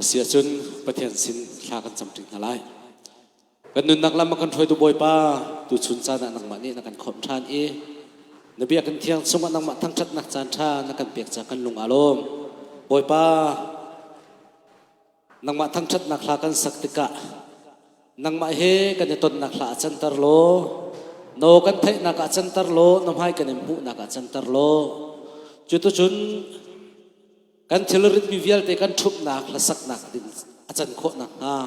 Asi ahcun Pathian sin thla kan cam ṭi hna lai. Kan nunnak lam a kan hruaitu Bawipa, tuchun caan ah nangmah nih na kan khawmh ṭhan i na biakinn thiang chungah nangmah thangṭhatnak caan ṭha na kan pek caah kan lung aa lawm. Bawipa, nangmah thangṭhatnak hla kan sak tikah nangmah he kan i tonnak hla ah canter law, no kan theihnak ah canter law, na hmai kan in hmuhnak ah canter law, cuticun kan thilritmi vialte kan ṭhupnak hlasaknak ding a can khawh nakhnga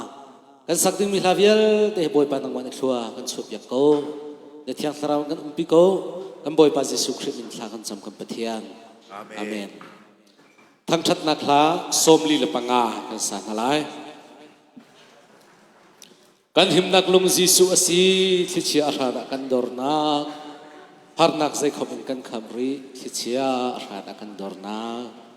kan sak dingmi hla vialte Bawipa nangmah na thlua kan chuahpiak ko. Na Thiang Thlarau kan umpi ko. Kan Bawipa Jesuh Khrih min thla kan cam kan Pathian. Amen. Amen. Thangṭhatnak hla 45 kan sa hna lai. Kan himnak lung Jesuh a si, thlichia a hran ah kan dornak. Harnak zeikhom in kan kham rih, thlichia a hran ah kan dornak.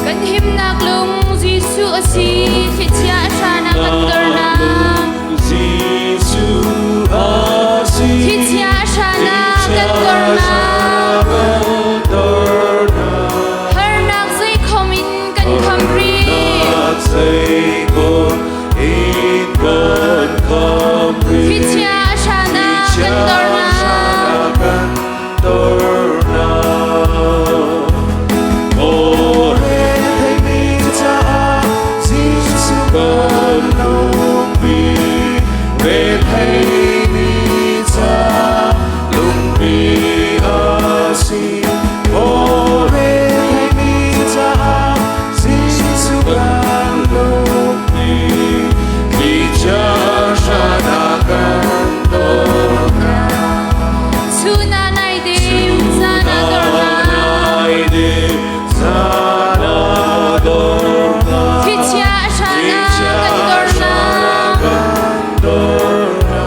Kan himnak lung Jesuh a si, thlichia a hran ah kan dornak. Jesuh a si. Thlichia a hran ah kan dornak. Harnak zeikhom in kan kham rih. Zeikhom in kan kham rih. Thlichia a hran ah kan dornak. Kan dornak. Maw retheimi caah Jesuh kan lungpi. Retheimi ca lungpi a si. Maw retheimi caah Jesuh kan lungpi. Thlichia hran ah kan dornak. Chun ah nai dim, zan ah dornak. Nai dim, zan ah dornak. Thlichia a hran ah kan dornak.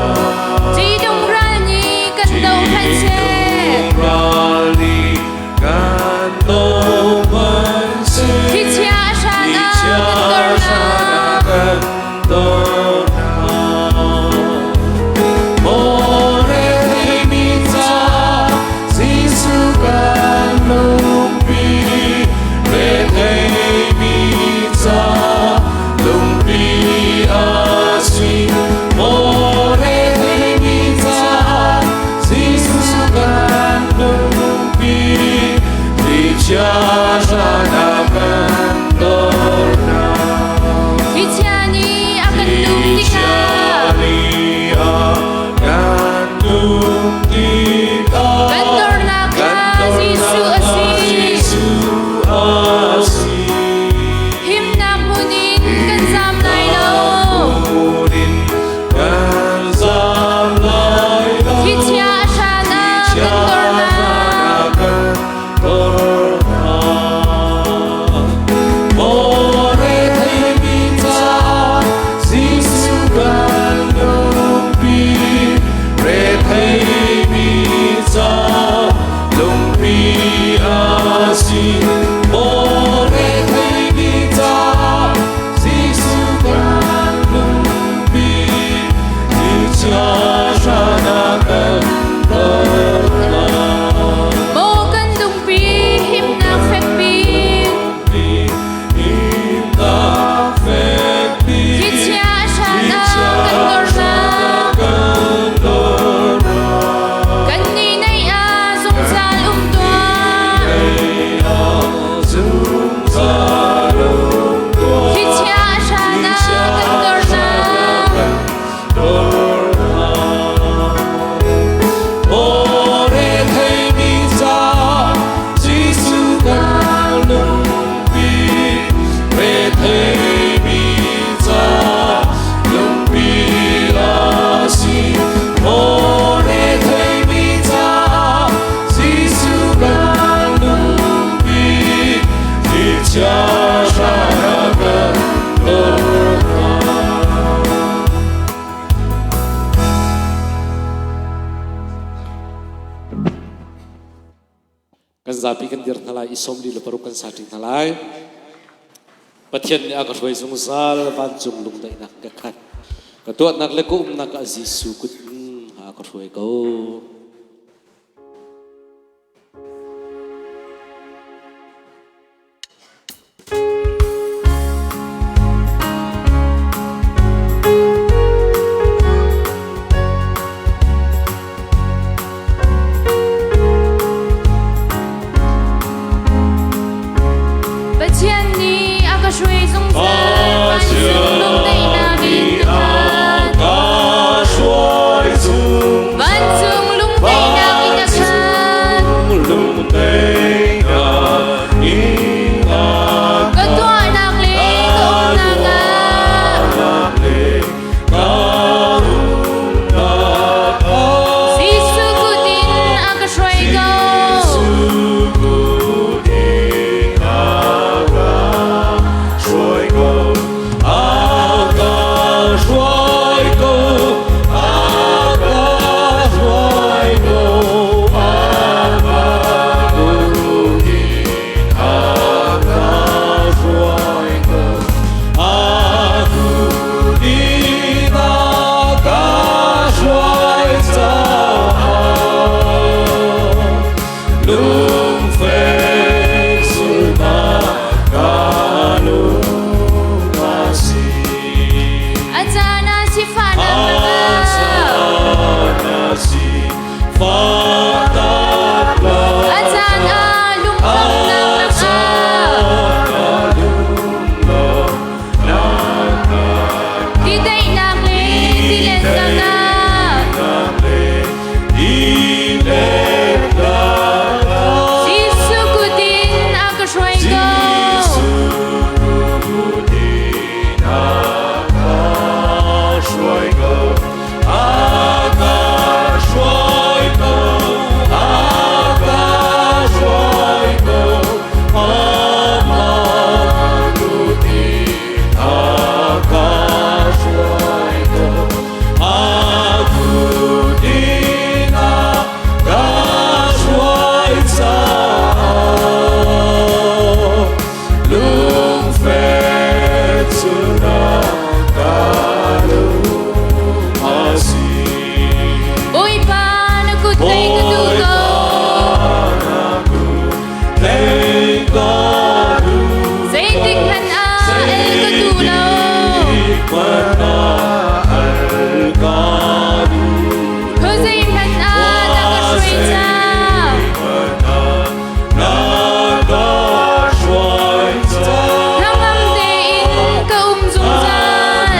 Ṭihnung ral nih kan do hmanh seh. Ral nih kan do hmanh seh. Thlichia a hran ah kan dornak. Kan dornak. Maw retheimi caah Jesuh kan lungpi. Retheimi caah lungpi a si. Maw retheimi caah Jesuh kan lungpi. Thlichia hran ah kan dornak. Thlichia nih a kan dum tikah Kan dum tikah kan dornak kha Jesuh a si. Jesuh a si. Himnak hmun in kan zam lai lo. Hmun in kan zam lai lo. Thlichia a hran ah kan dornak. Kan dornak. Maw retheimi caah Jesuh kan lungpi. Retheimi caah lungpi a si. Maw retheimi caah Jesuh kan lungpi. Thlichia hran ah kan dornak. Maw kan lungpi himnak fekpi. Himnak fekpi. Thlichia a hran ah kan dornak. Kan dornak. Kan nih neih ah zungzal um tuah. Zungzal um tuah. Thlichia a hran ah kan dornak. Dornak. Maw retheimi caah Jesuh kan lungpi. Retheimi caah lungpi a si. Maw retheimi caah Jesuh kan lungpi. Thlichia hran ah kan dornak. Kan Zapi kan dir hna lai i 46 kan sa ṭi hna lai. Pathian nih a ka hruai zungzal vancung lungdaihnak ka khat. Ka tuahnak le ka umnak ah Jesuh kut in a ka hruai ko. Pathian nih a ka hruai zungzal vancung lungdaihnak in ka khat. Vancung lungdaihnak in a khat. Ka tuahnak le ka umnak ah Jesuh kut in a ka hruai ko. A caan ah sifahnak lakah a caan ah lungthamnak lakah ti daihnak le tilet lakah Jesuh kut in a ka hruai ko. Bawipa na kut tei ka duh ko. Zeitik hmanh ah el ka duh lo. Khuazei hmanh ah na ka hruai ca. Hnangam tein ka um zungzal.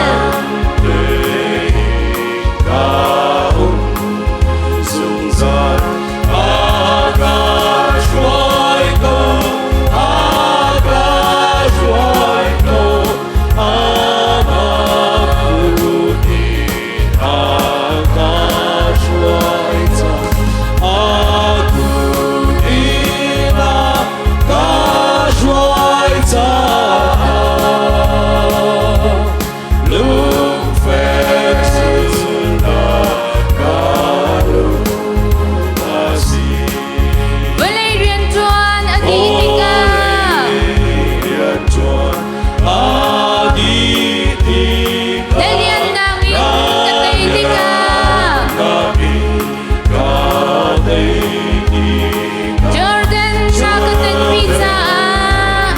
Vawlei rianṭuan a dih tikah na liannak in ka tei tikah Jordan hna ka tanpi caah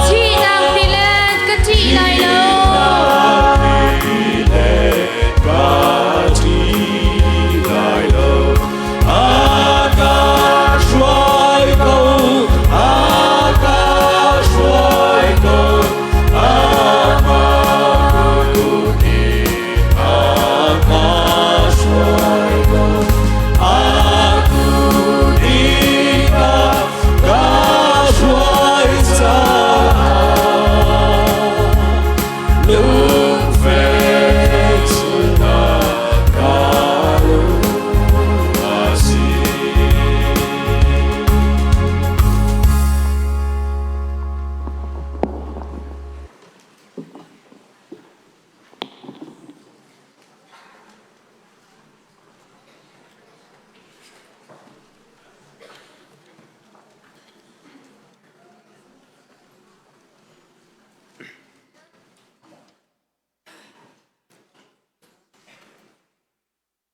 Thihnak tilet ka ṭih lai lo.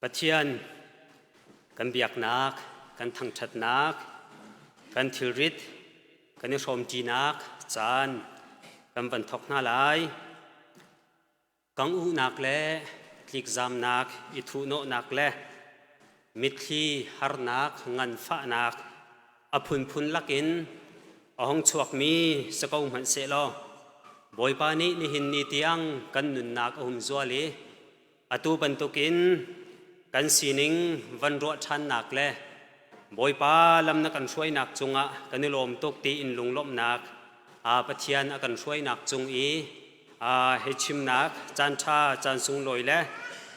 Pathian kan biaknak, kan thangṭhatnak, kan thilrit, kan i hrawmṭinak caan kan van thawk hna lai. Kang uhnak le tlikzamnak, i thuhnawhnak le mitthli harnak, nganfahnak a phunphun lakin a hung chuakmi si ko hmanh sehlaw Bawipa nih nihin ni tiang kan nunnak a humzual i Atu bantukin kan sining van ruah ṭhannak le Bawipa lam na kan hruainak cungah kan i lawm tuk tiin lunglawmhnak Pathian a kan hruainak cung i hei chimnak caanṭha caan sunglawi le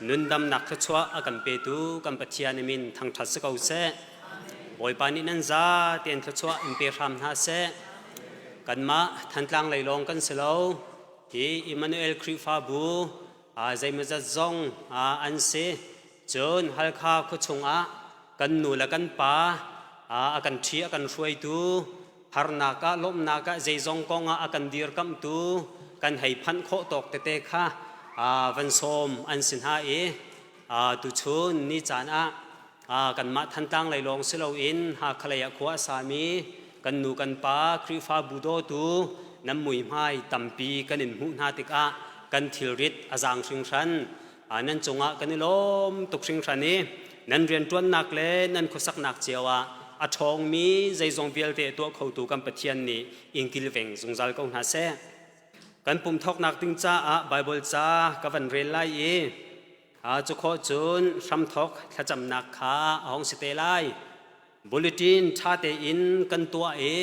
nundamnak thluachuah a kan petu kan Pathian i min thangṭhat si ko seh. Bawipa nih nan za tein thluachuah in pe hram hna seh. Kanmah Thantlang lei lawng kan si lo. Hi Immanuel Khrihfabu zeimawzat zong an si. Cun Halkha khuachung ah kan nu le kan pa a kan ṭhi a kan hruaitu harnak ah lawmhnak ah zeizong kong ah a kan dirkamhtu kan hei phanh khawh tawk tete kha van sawm an si hna i tuchun ni caan ah kanmah Thantlang lei lawng si loin Hakha lei ah khua a sami kan nu kan pa Khrihfabu dawtu nan muihmai tampi kan in hmuh hna tikah kan thilrit a zaang hringhran. Nan cungah kan i lawm tuk hringhran i nan rianṭuannak le nan khuasaknak cio ah a ṭhawngmi zeizong vialte tuah khotu kan Pathian nih in kilveng zungzal ko hna seh. Kan pum thawknak ding caah Baibal ca ka van rel lai i Cu khawh cun hramthawk thlacamnak kha a hung si te lai. Bulletin ṭha tein kan tuah i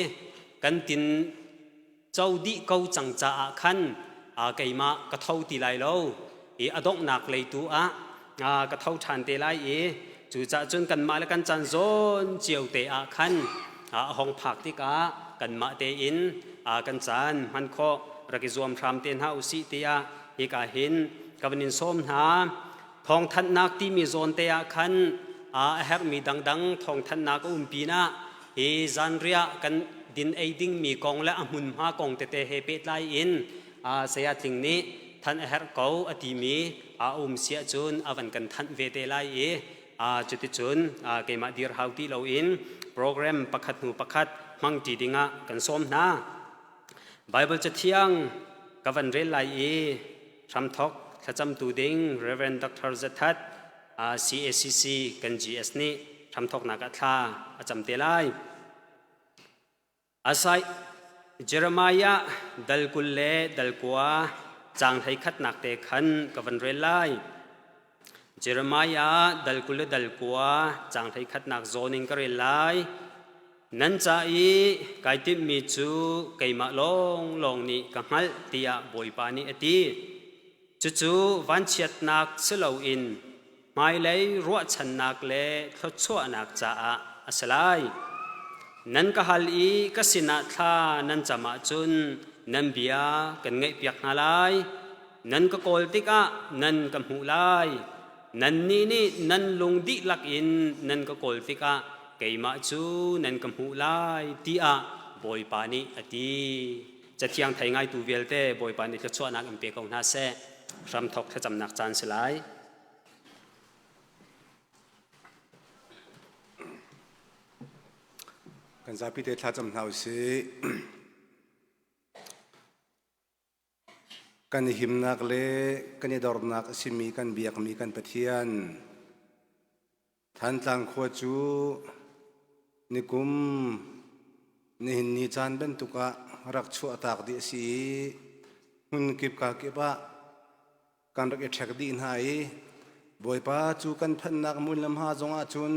kan tin co dih ko cang caah khan keimah ka tho ti lai lo i a donghnak lei tu ah ka tho ṭhan te lai i cucaah cun kanmah le kan caan zawn cio te ah khan a hong phak tikah kanmah tein kan caan hman khawh rak i zuam hram te hna usih tiah hika hin ka van in sawm hna. Thawngthanhnak timi zawn te ah khan a herhmi dangdang thawngthanhnak a um pinah hi zanriah kan din ei dingmi kong le a hmunhma kong tete he pehtlai in saya Tling nih thanh a herh ko a timi a um si ahcun a van kan thanh ve te lai i cuticun keimah dir hau ti loin program pakhat hnu pakhat hmangṭi dingah kan sawm hna. Baibal Cathiang ka van rel lai i hramthok thlacamtu ding Rev. Dr. Zathat CACC kan GS nih hramthoknak ah thla a cam te lai. Asai Jeremiah dal 20 le dal 9 caang 11nak te khan ka van rel lai. Jeremiah dal 20 le dal 9 caang 11nak zawn in ka rel lai. Nan ca i kai timhmi cu keimah lawnglawng nih ka hngalh tiah Bawipa nih a ti. Cucu vanchiatnak si loin hmailei ruahchannak le thluachuahnak caah a si lai. Nan ka hal i ka sinah thla nan cam ahcun nan bia kan ngaihpiak hna lai. Nan ka kawl tikah nan ka hmuh lai. Nannih nih nan lung dihlak in nan ka kawl tikah keimah cu nan ka hmuh lai tiah Bawipa nih a ti. Cathiang thei ngaitu vialte Bawipa nih thluachuahnak in pe ko hna seh. Hramthawk thlacamnak caan si lai. Kan zapi te thlacam hna usih. Kan i himnak le kan i dornak a simi kan biakmi kan Pathian Thantlang khua cu nikum nihin ni caan bantuk ah rak chuahtak dih a si i hmunkip kakip ah kan rak i ṭhek dih hna i Bawipa cu kan phanhnak hmun le hma zongah cun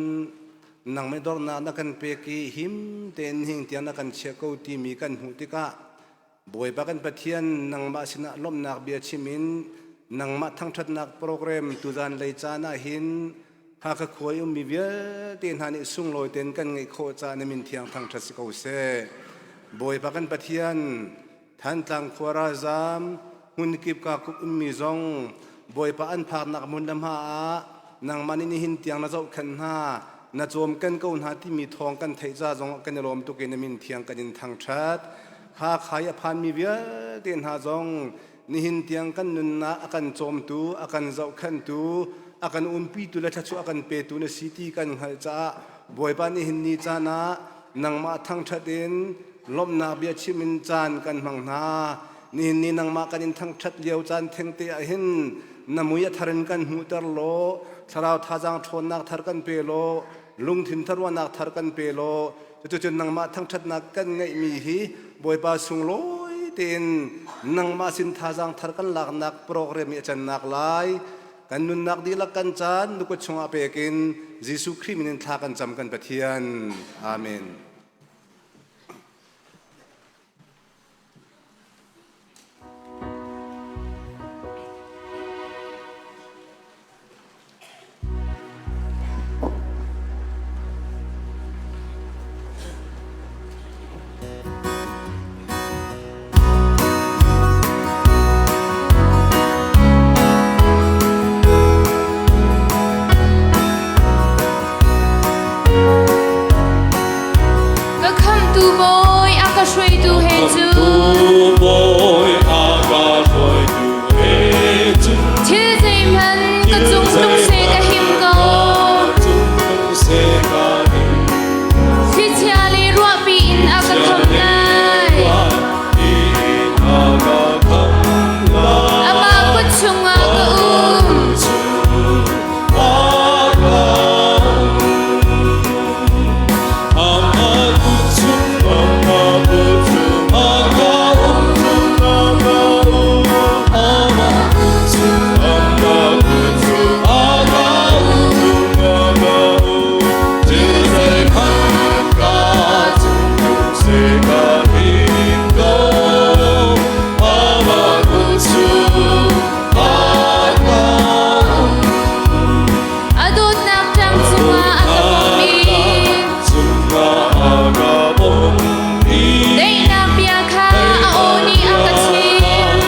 nangmah dornak na kan pek i him tein hing tiang na kan chiah ko timi kan hmuh tikah Bawipa kan Pathian nangmah sinah lawmhnak bia chim in nangmah thangṭhatnak program tuzan lei caan ah hin Hakha khua i ummi vialte hna nih sunglawi tein kan ngeih khawh caah na min thiang thangṭhat si ko seh. Bawipa kan Pathian Thantlang khua ralzaam hmunkip ka kup ummi zong Bawipa an phaknak hmun le hma ah nangmah nih nihin tiang na zohkhenh hna na cawmken ko hna timi thawng kan theih ca zong kan i lawm tuk i na min thiang kan in thangṭhat. Hakha i a phanmi vialte hna zong nihin tiang kan nunnak a kan cawmtu a kan zohkhenhtu. a kan umpitu le thluachuah a kan petu na si ti kan hngalh caah Bawipa nihin ni caan ah nangmah thangṭhat in lawmhnak bia chim in caan kan hmang hna. Nihin ni nangmah kan in thangṭhat lio caan thengte ah hin na mui a thar in kan hmuhter law thlarau thazaang ṭhawnnak thar kan pe law lungthin tharuahnak thar kan pe law cuticun nangmah thangṭhatnak kan ngeihmi hi Bawipa sunglawi tein nangmah sin thazaang thar kan laknak program i a cannak lai kan nunnak dihlak kan caan nukut chungah pekin Jesuh Khrih min in thla kan cam kan Pathian. Amen. Ka khamhtu Bawi a ka hruaitu he cu Bawi a ka hruaitu he cun thil zeihmanh ka cung tlung seh ka him ko. Cung tlung seh ka him. Thlichia le ruahpi in a ka khamh lai. A ka khamh lai. Amah kut chungah ka um. A dawtnak tlang cungah a ka bawmh i daihnak bia kha a aw nih a ka chimh.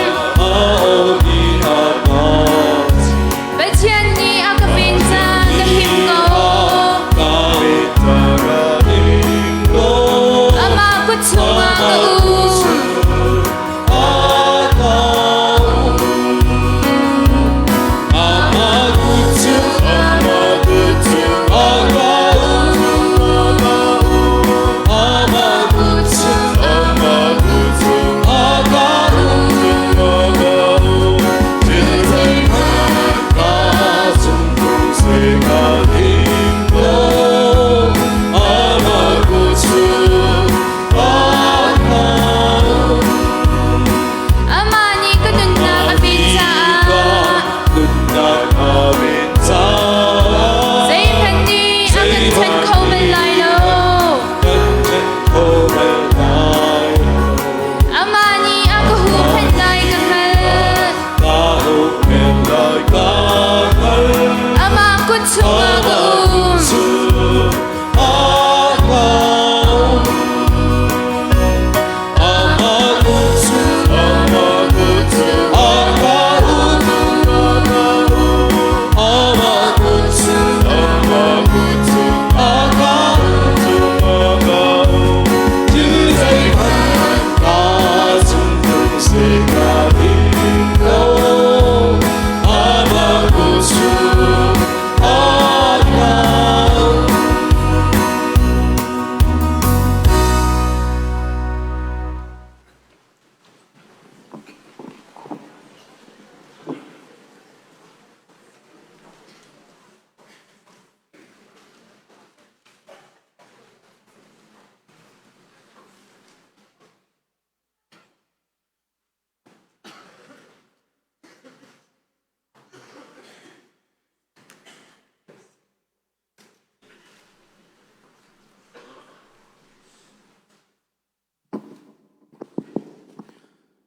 Pathian nih a ka ven caah ka him ko. Amah kut chungah ka um. Amah nih ka nunnak a ven caah zeihmanh nih a kan ṭhen kho bal lai lo. Amah nih a ka huhphenh lai ka hngalh. Amah kut chungah ka um.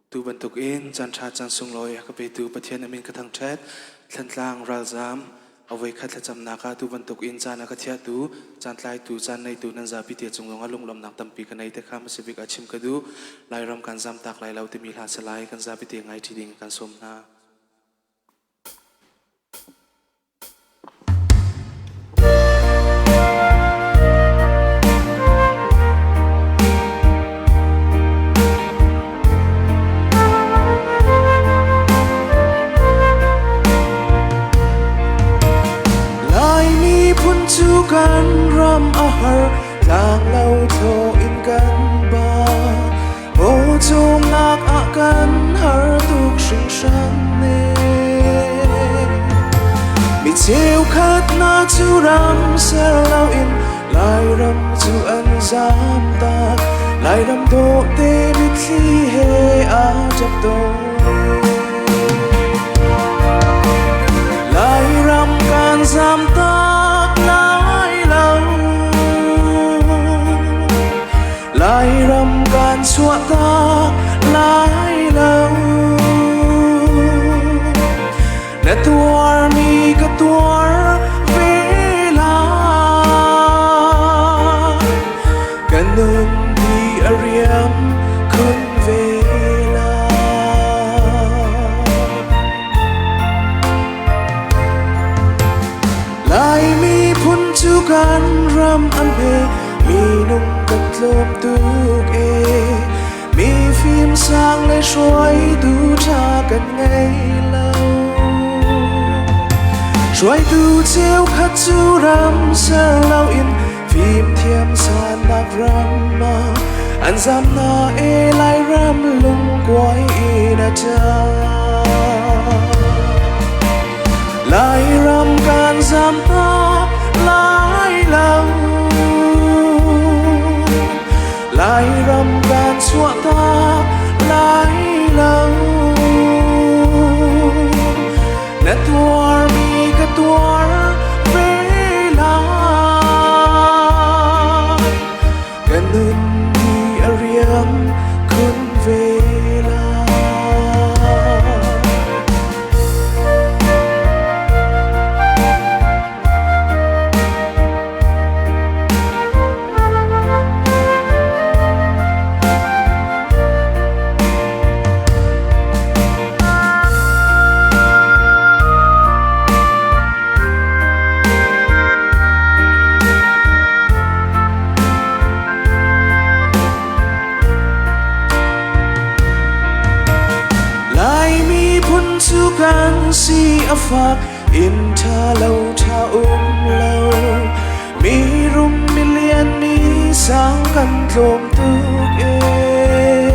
Tu bantukin caan ṭha caan sunglawi a ka petu Pathian a min ka thangṭhat. Thlantlang ralzaam a voikhat thlacamnak ah tu bantukin caan a ka thiahtu, caan tlaitu, caan neitu nan zapi te cung zongah lunglawmhnak tampi ka nei te kha hmasabik ah chim ka duh. Lairam kan zamtak lai lo timi hla salai kan zapi te ngai ṭi ding kan sawm hna. Cheukhat hna cu ram ser loin Lairam cu an zam tak. Lairam dawhte mitthli he aa ṭap tawn. Lairam kan zam tak lai lo. Lairam kan chuah tak lai lo. Na tuarmi ka tuar ve lai. Ka nun di a riam khun ve lai. Laimi phun cu kan ram an pe minung kan tlawm tuk e mi fim sang le hruaitu ṭha kan ngei lo. Hruaitu cheukhat cu ram ser loin fimthiam sannak ram ah an zam na e Lairam lungkuai in a ṭa. Lairam kan zam tak lai lo. Lairam kan chuah tak lai lo. Na tuarmi ka tuar ve lai. Ka nun ni a riam khun ve lai. Laimi phun cu kan si a fak inn ṭha lo ṭha um lo mi rum mi lian mi sang kan tlawm tuk ee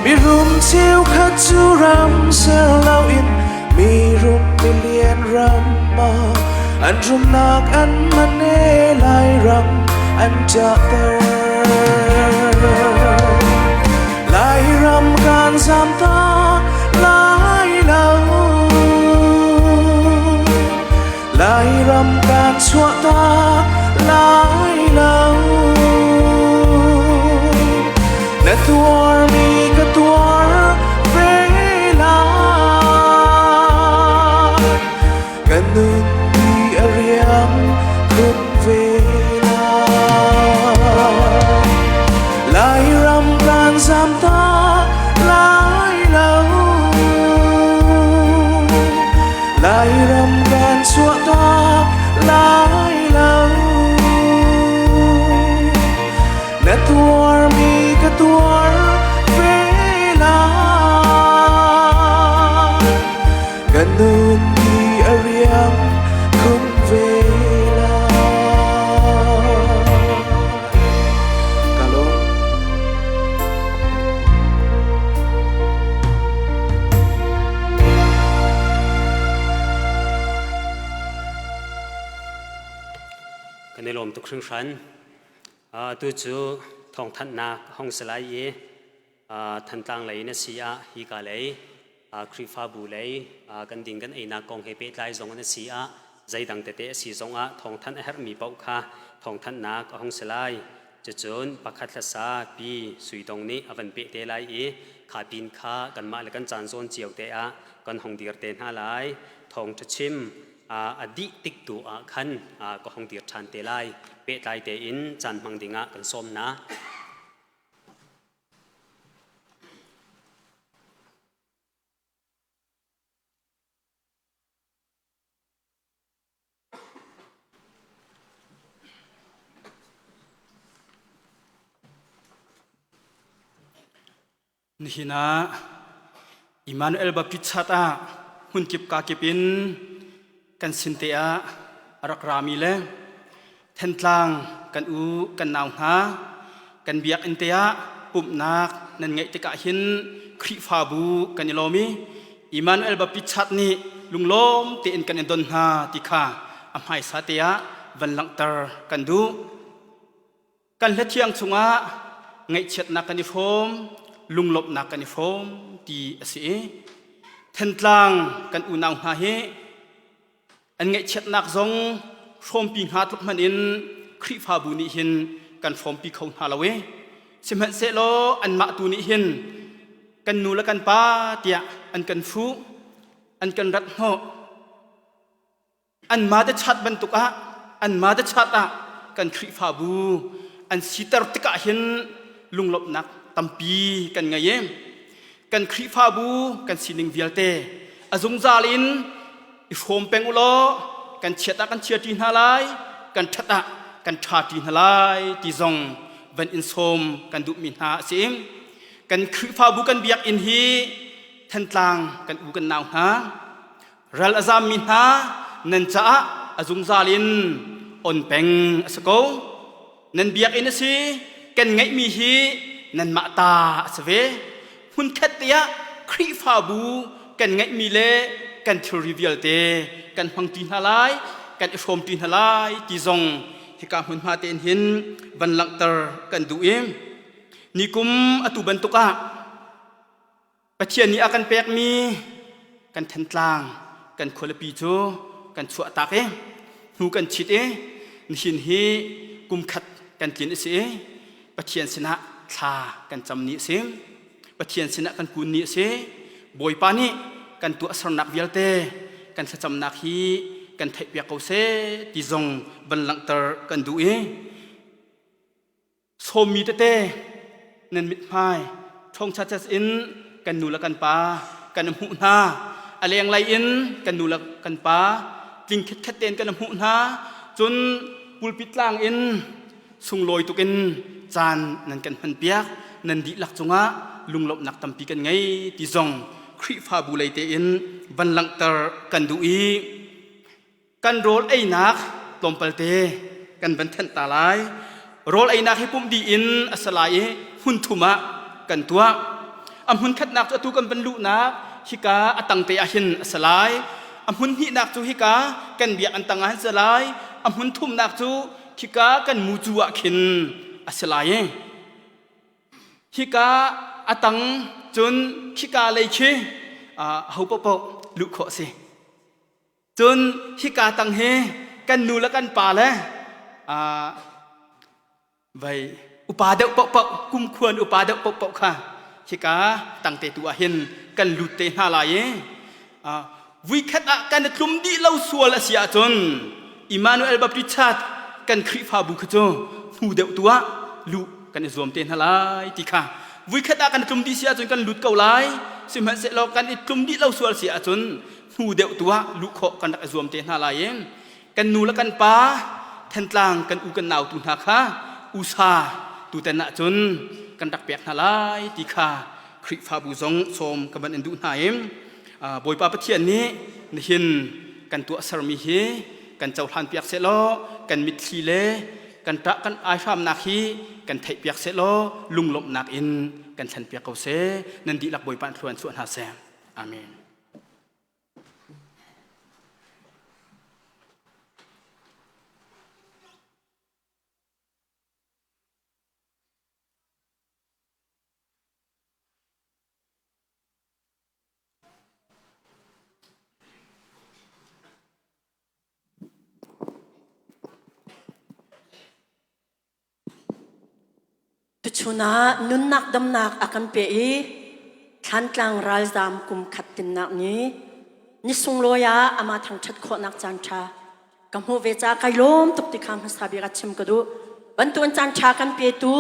mi rum cheukhat cu ram ser loin mi rum mi lian ram ah an rumnak an man e Lairam an ṭahter Lairam kan zam tak lai lo Lairam kan chuah tak lai lo Na tuarmi ka tuar ve lai Ka nun ni a riam khun ve lai Lairam kan zam tak lai lo Lairam kan chuah tak lai lo Na tuarmi ka tuar ve lai Ka nun ni a riam khun ve lai Ka lawm. Kan i lawm tuk hringhran. Atu cu thawngthanhnak hong si lai i Thantlang lei na si ah hika lei Khrihfabu lei kan ding kan einak kong he pehtlai zong na si ah zeidang tete a si zong ah thawngthanh a herhmi paoh kha thawngthanhnak a hong si lai. Cucun pakhat hlasa pi Suidong nih a van peh te lai i kha pin kha kanmah le kan caan zawn cio te ah kan hong dir te hna lai. Thawngṭha chim a dih tik tu ah khan ka hong dir ṭhan te lai. Pehtlai tein caan hmang dingah kan sawm hna. Nihin ah Immanuel Baptist Church ah hmunkip kakip in kan sin te ah a rak rami le Thentlang kan u kan nau hna kan biakinn te ah pumhnak nan ngeih tikah hin Khrihfabu kan i lawm i Immanuel Baptist Church nih lunglawm tein kan in don hna ti kha a hmaisa te ah van langhter kan duh. Kan hlathiang chungah ngaihchiatnak kan i hrawm, lunglawmhnak kan i hrawm ti a si i Thentlang kan unau hna hi an ngaihchiatnak zong hrawmpi hnga tluk hmanh in Khrihfabu nih hin kan hrawmpi kho hna lo i sihmanhsehlaw anmah tu nih hin kan nu le kan pa tiah an kan fuh an kan rat hnawh anmah te chat bantuk ah anmah te chat ah kan Khrihfabu an siter tikah hin lunglawmhnak tampi kan ngei i kan Khrihfabu kan sining vialte a zungzal in i hrawm peng u law kan chiat ah kan chia ṭi hna lai kan ṭhat ah kan ṭha ṭi hna lai ti zong van in sawm kan duhmi hna a si. Kan Khrihfabu kan biakinn hi Thantlang kan u kan nau hna ral a zammi hna nan caah a zungzal in on peng a si ko. Nan biakinn a si kan ngeihmi hi nanmah ta a si ve. Hmunkhat te ah Khrihfabu kan ngeihmi le kan thilri vialte kan hmangṭi hna lai, kan i hrawmṭi hna lai ti zong hika hmunhma tein hin van langhter kan duh i nikum atu bantuk ah Pathian nih a kan pekmi kan Thantlang kan khualipi cu kan chuahtak i hnu kan chit i nihin hi kum khat kan tlin a si i Pathian sinah thla kan cam ni a si. Pathian sinah kan kun ni a si. Bawipa nih kan tuahsernak vialte kan thlacamnak hi kan theihpiak ko seh ti zong van langhter kan duh i sawmmi tete nan mithmai ṭhawngcha ces in kan nu le kan pa kan hmuh hna a lenglei in kan nu le kan pa tling khitkhet tein kan hmuh hna cun pulpit tlang in sunglawi tuk in caan nan kan hmanpiak nan dihlak cungah lunglawmhnak tampi kan ngei ti zong Khrihfabu lei tein van langhter kan duh i Kan rawl einak tlawmpalte kan van thenh ta lai. Rawl einak hi pumh dih in a si lai i hmun thum ah kan tuah. A hmun khatnak cu atu kan van luhnak hika a tangte ah hin a si lai. A hmun hnihnak cu hika kan biak an tang ah hin si lai. A hmun thumnak cu hika kan mucu ah khin a si lai i hika a tang cun khika lei khi ho paohpaoh luh khawh a si. Cun hika tang hi kan nu le kan pa le vai upa deuh paohpaoh kumkhuan upa deuh paohpaoh kha hika tangte tu ah hin kan lut te hna lai i vuikhat ah kan i tlum dih lo sual a si ahcun Emmanuel Baptist Church kan Khrihfabu kha cu hnu deuh tu ah luh kan i zuam te hna lai ti kha vuikhat ah kan i tlum dih si ahcun kan lut ko lai sihmanhsehlaw kan i tlum dih lo sual si ahcun hnu deuh tu ah luh khawh kan rak i zuam te hna lai i kan nu le kan pa Thantlang kan u kan nau tu hna kha usa tutan ah cun kan rak pek hna lai ti kha Khrihfabu zong sawm ka van in duh hna i Bawipa Pathian nih nihin kan tuahsermi hi kan cohlan piak sehlaw kan mitthli le kan ṭah kan aihramnak hi kan theihpiak sehlaw lunglawmhnak in kan thlenpiak ko seh nan dihlak Bawipa in thluan chuah hna seh. Amen. Tuchun ah nunnak damnak a kan pe i Thlantlang ralzaam kum khat tinnak ni ni sunglawi ah amah thangṭhat khawhnak caan ṭha ka hmuh ve caah kai lawm tuk ti kha hmasa bik ah chim ka duh. Bantuan caan ṭha kan petu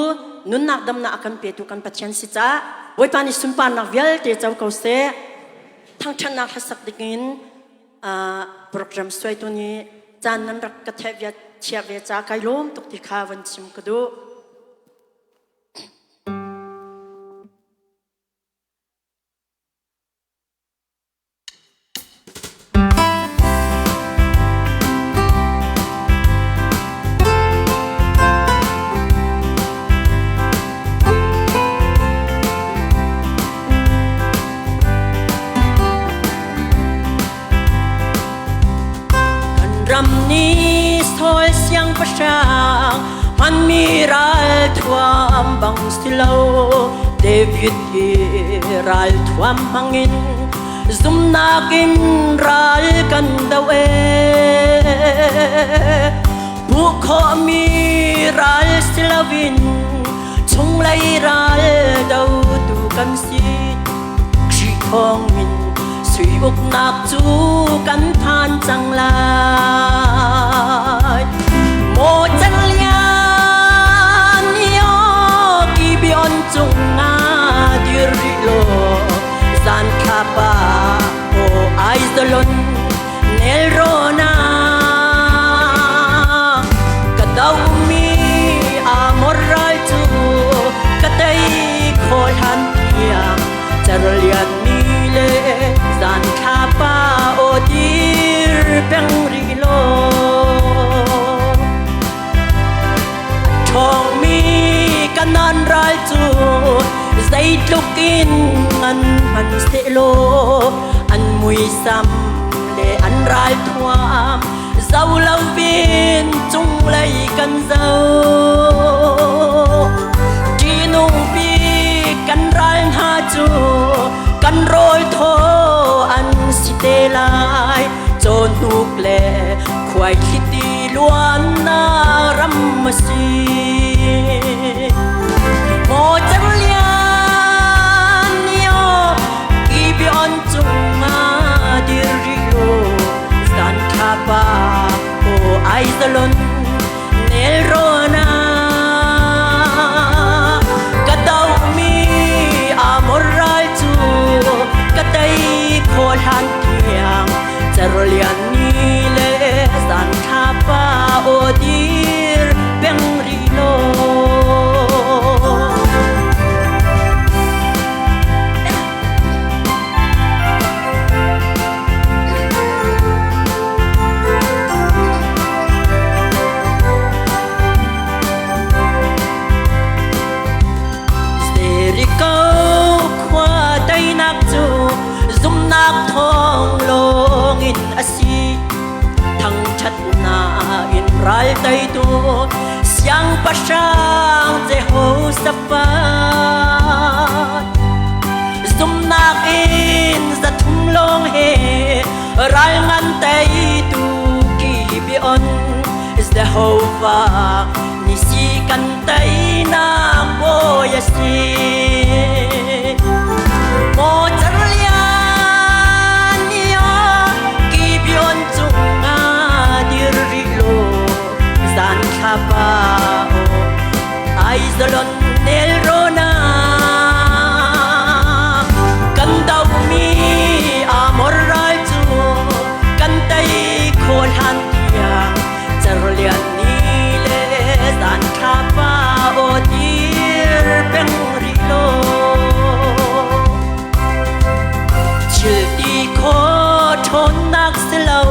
nunnak damnak a kan petu kan Pathian si caah Bawipa nih sunparnak vialte co ko seh. Thangṭhatnak hlasak dingin program suaitu nih caan nan rak ka theh via chia ve ca kai lawm tuk ti kha van chim ka duh. Hmanmi ral thuam bang si lo David hi ral thuam hmangin zumnak in ral kan do e Hmuh khawhmi ral si loin chunglei ral dotu kan si. Khrih thawngin sui uknak cu kan phan cang lai. Maw can lian io Gibeon cungah dir rih law zan thlapa aw ai zalon Nelrawn ah ka domi Amor ral cu ka tei khawh hlan tiang cerlian ni le zan thlapa aw dir peng rih law. A ṭhawngmi kanan ral cu zeitluk in ngan hmanhsehlaw an muisam le an ralthuam zo loin cunglei kan zoh. Ṭihnung bik kan ral hna cu kan rawl thaw an si te lai. Cawhnuk le khuaihliti luannak ram a si. Maw cerlian nio Gibeon cungah dir rih law zan thlapa aw ai zalon nelrawn ah ka dohmi Amor ral cu ka tei khawh hlan tiang cerlian ni le zan thlapa aw dir peng rih law. Jericho khua teinak cu zumnak thawng lawngin a si. Thangṭhatnak in ral teitu siangpahrang Jehoshaphat. Zumnak in zathum lawng he ral ngan teitu Gibeon Jehovah nisi kan teinak bawi a si. Maw cerlian Gibeon cungah dir rih law zan thlapa aw Aizalon nelrawn ah kan dohmi Amor ral cu kan tei khawh hlan tiang cerlian ni le zan thlapa aw dir peng rih law thil ti kho ṭhawnnak si lo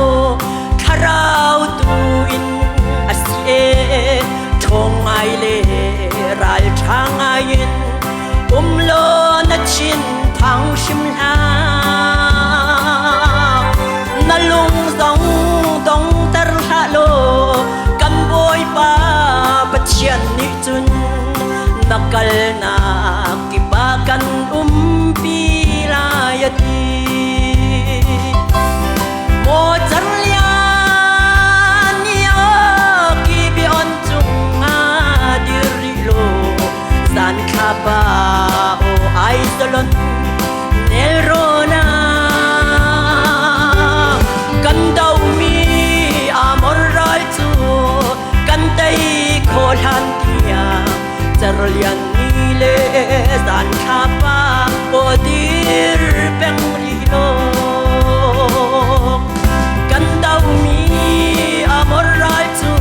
thlarau tu in a si e ṭhawng ngai le ralṭha ngai in um law na thin phang hrim hlah na lung zong dongter hlah law kan Bawipa Pathian nih cun na kalnak kip ah kan umpi lai a ti. Maw cerlian Gibeon cungah dir rih law zan thlapa aw ai zalon nelrawn ah kan dohmi Amor ral cu kan tei khawh hlan tiang cerlian ni le zan thlapa aw dir peng rih law kan dohmi Amor ral cu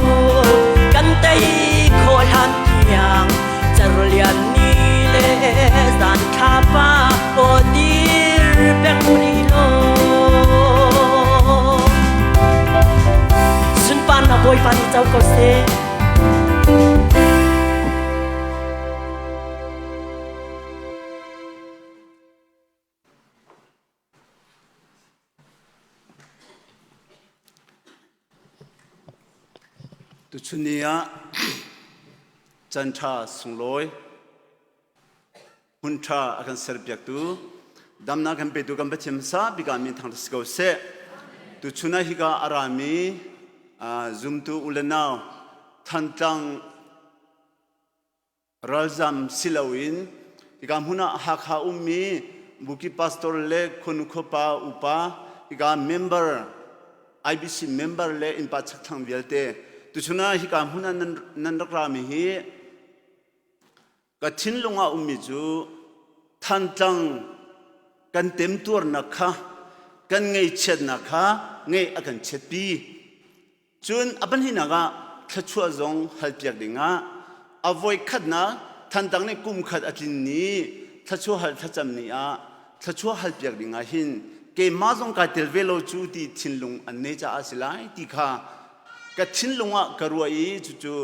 kan tei khawh hlan tiang cerlian ni le zan thlapa aw dir peng rih law sunparnak Bawipa nih co ko seh. Tuchun ni ah. Chan ṭha sunglawi hmun ṭha a kan serpiaktu damnak kan petu kan Pathian hmasa bik ah min thangṭhat si ko seh. Tuchun ah hika a rami zumtu u le nau Thantlang ralzam si loin hika hmun ah Hakha ummi Buki pastor le khuanu khuapa upa hika member IBC member le innpa chakthlang vialte tuchun ah hika hmun ah nan rak rami hi ka thinlung ah ummi cu Thantlang kan temtuarnak kha kan ngaihchiatnak kha ngeih a kan chiatpi. Cun a pahnihnak ah thluachuah zong halpiak dingah a voikhatnak Thantlang nih kum khat a tlin ni thluachuah hal thlacam ni ah thluachuah halpiak dingah hin keimah zong kai tel ve lo cu ti thinlung an nei caah a si lai ti kha ka thinlung ah ka ruah i cucu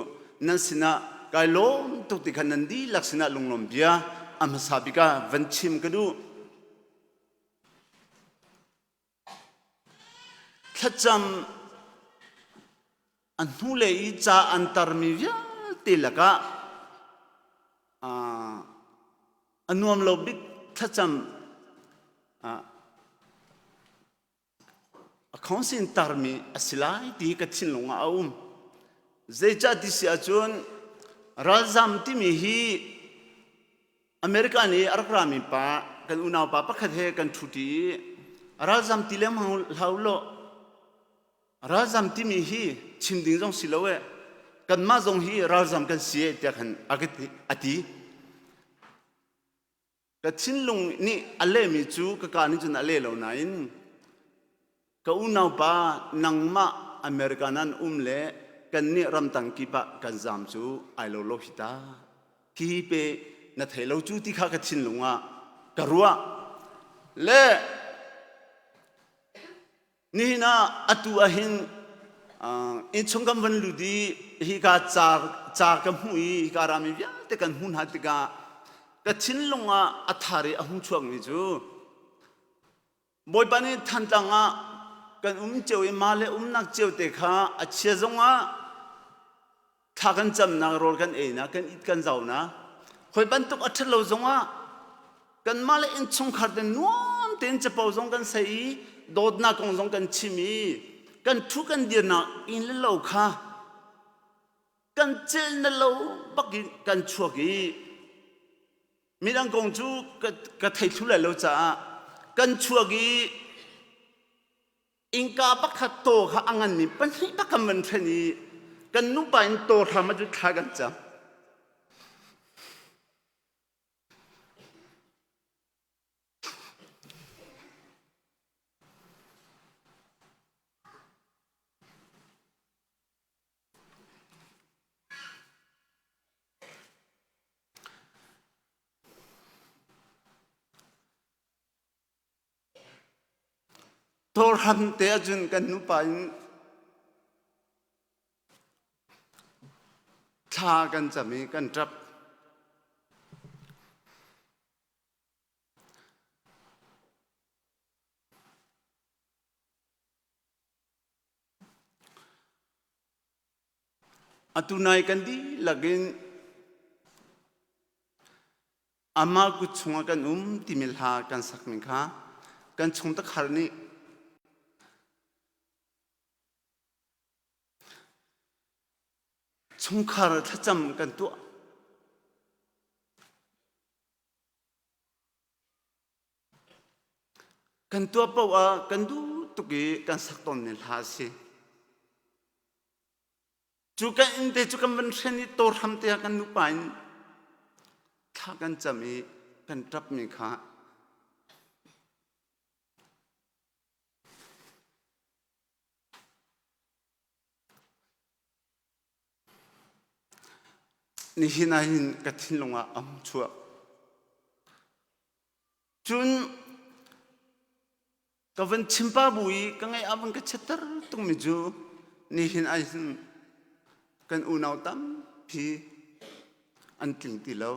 nan sinah kai lawm tuk ti kha nan dihlak sinah lunglawm bia a hmasa bik ah van chim ka duh. Thlacam a hnulei i ca an tarmi vialte lakah a nuam lo bik thlacam a khawngsin tarmi a si lai ti ka thinlung ah a um. Zeicah ti si ahcun ralzam timi hi America nih a rak rami pa kan unau pa pakhat he kan ṭhuṭi i ralzam ti lengmang hlah u law ralzam timi hi chim ding zong si lo e kanmah zong hi ralzam kan si e tiah khan a ti. Ka thinlung nih a lehmi cu ka ka nih cun a leh lo nain Ka unaupa nangmah America nan um le kannih ramtang kip ah kan zaam cu ai lo lo hi ta. Hi pe na thei lo cu ti kha ka thinlung ah ka ruah. Le nihin ah atu ahhin innchung kan van lut i hika ca ca ka hmuh i hika rami vialte kan hmuh hna tikah ka thinlung ah a thar i a hung chuakmi cu Bawipa nih Thantlang ah kan um cio i mah le umnak cio te kha a chia zongah thla kan camnak rawl kan einak kan it kan zaunak hoi bantuk a ṭhat lo zongah kanmah le innchungkhar te nuam tein capo zong kan sei i dawtnak kong zong kan chim i kan ṭhu kan dirnak inn le lo kha kan cel na lo bak in kan chuak i Midang kong cu ka thei thlu lai lo caah kan chuak i innka pakhat taw kha a nganmi pahnih bak kan van hren i kan nupa in taw hram ah cu thla kan cam. Tawlhram te ahcun kan nupa in thla kan cam i kan ṭap. Atu nai kan dihlak in amah kut chungah kan um timi hla kan sakmi kha kan chungtakhar nih chungkhar thlacam kan tuah. Kan tuah paoh ah kan duh tuk i kan sak tawnmi hla a si. Cu kan inn te cu kan van hren i tawhram te ah kan nupa in thla kan cam i kan ṭapmi kha nihin ah hin ka thinlung ah a hung chuak. Cun ka van chim pa bu i ka ngaih a van ka chiatter tungmi cu nihin ah hin kan unau tampi an tling ti lo.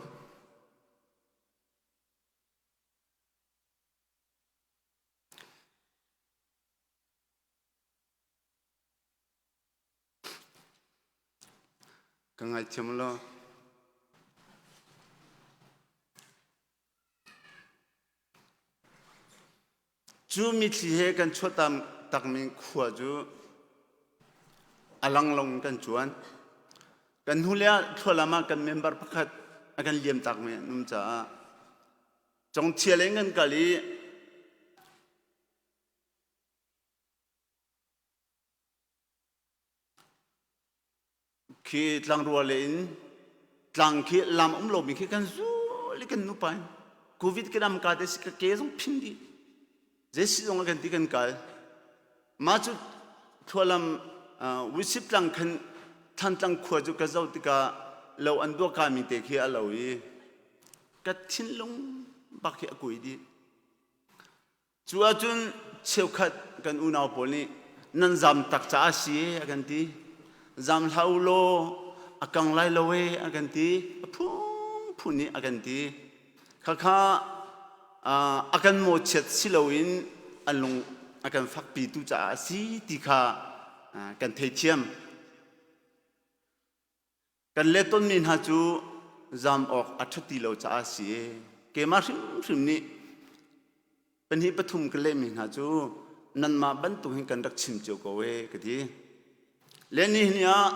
Ka ngaithiam law. Cu mitthli he kan chuahtam takmi khua cu a langlong in kan cuan. Kan hnu le ah thlualam ah kan member pakhat a kan liam takmi an um caah congthia in kan kal i Khi tlangrua le in tlang khi lam um lomi khi kan zul i kan nupa in Covid ka dam ka te si ka ke zong phin dih. Zei si zong a kan ti kan kal. Mah cu thlualam Wisip tlang khan Thantlang khua cu ka zoh tikah lo an duah kami te khi a lo i ka thinlung bak hi a kui dih. Cu ahcun cheukhat kan unau pawl nih nan zam tak caah a si e a kan ti. Zam hlah u law a kang lai lo e a kan ti. A phunphun nih a kan ti. Khakha a kan mawchiat si loin an lung a kan fakpitu caah a si ti kha kan theithiam. Kan let tonmi hna cu zam awk a ṭhat ti lo caah a si. Keimah hrimhrim nih pahnih pathum ka lehmi hna cu nanmah bantuk hin kan rak chim cio ko e ka ti. Le nihin ah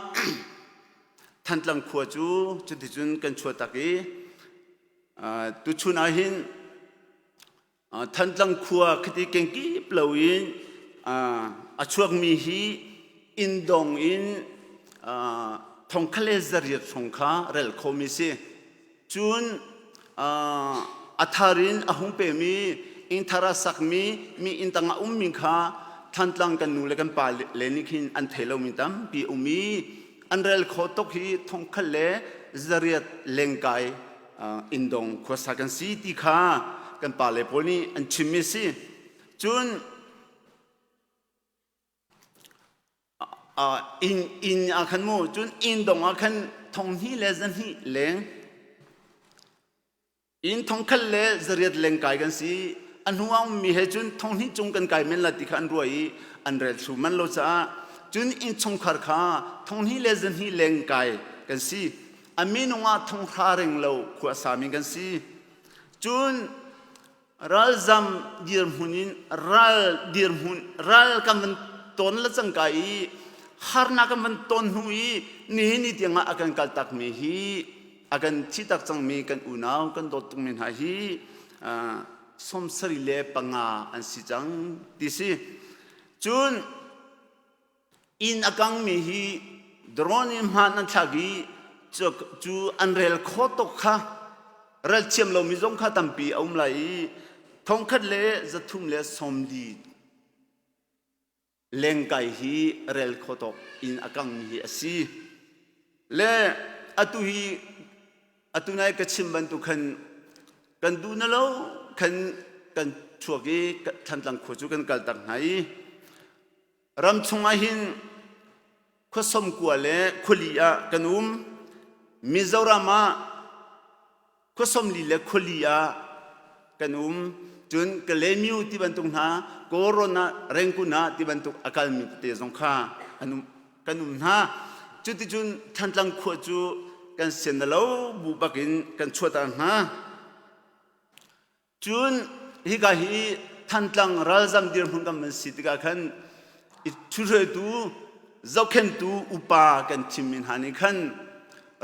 Thantlang khua cu cuticun kan chuahtak i tuchun ah hin Thantlang khua khiti kengkip loin a chuakmi hi inndong in thongkhat le zariat hrawng kha rel khomi si. Cun a thar in a hung pemi innthar a sakmi mi inn tang ah ummi kha Thantlang kan nu le kan pa le nih khin an thei lomi tampi um i an rel kho tuk hi thongkhat le zariat lengkai inndong khuasa kan si ti kha kan pale pawl nih an chimmi a si. Cun inn inn ah khan mu cun inn dong ah khan thong hnih le zahnih leng inn thong khat le zariat leng kai kan si a hnu ah ummi he cun thong hnih cung kan kai men la ti kha an ruah i an rel thlu man lo caah cun innchungkhar kha thong hnih le zahnih leng kai kan si A minung ah thonghra ring lo khua sami kan si. Cun ralzam dirhmun in ral dirhmun ral kan van ton le cangka i harnak kan van ton hnu i nihin ni tiangah a kan kaltakmi hi a kan thitak cangmi kan unau kan dawt tukmi hna hi 75 an si cang ti si. Cun Inn a kangmi hi drone in hmaan an thlak i cu an rel kho tuk kha rel thiam lomi zong kha tampi a um lai i thongkhat le 340 lengkai hi rel kho tawk inn a kangmi hi a si. Le atu hi atu nai ka chim bantuk khan kan duh na lo khan kan chuak i Thantlang khua cu kan kaltak hna i Ram chungah hin khuasom kua le khuali ah kan um. Mizoram ah khuasom li le khuali ah kan um. Cun Kalaymyo ti bantuk hna, Kawlrawn ah, Rangoon ah ti bantuk a kalmi tete zong kha an um, kan um hna. Cuticun Thantlang khua cu kan sian na lo bu bakin kan chuahter hna. Cun hika hi Thantlang ralzam dirhmun kan van si tikah khan i ṭhuhruaitu zohkhenhtu upa kan thimmi hna nih khan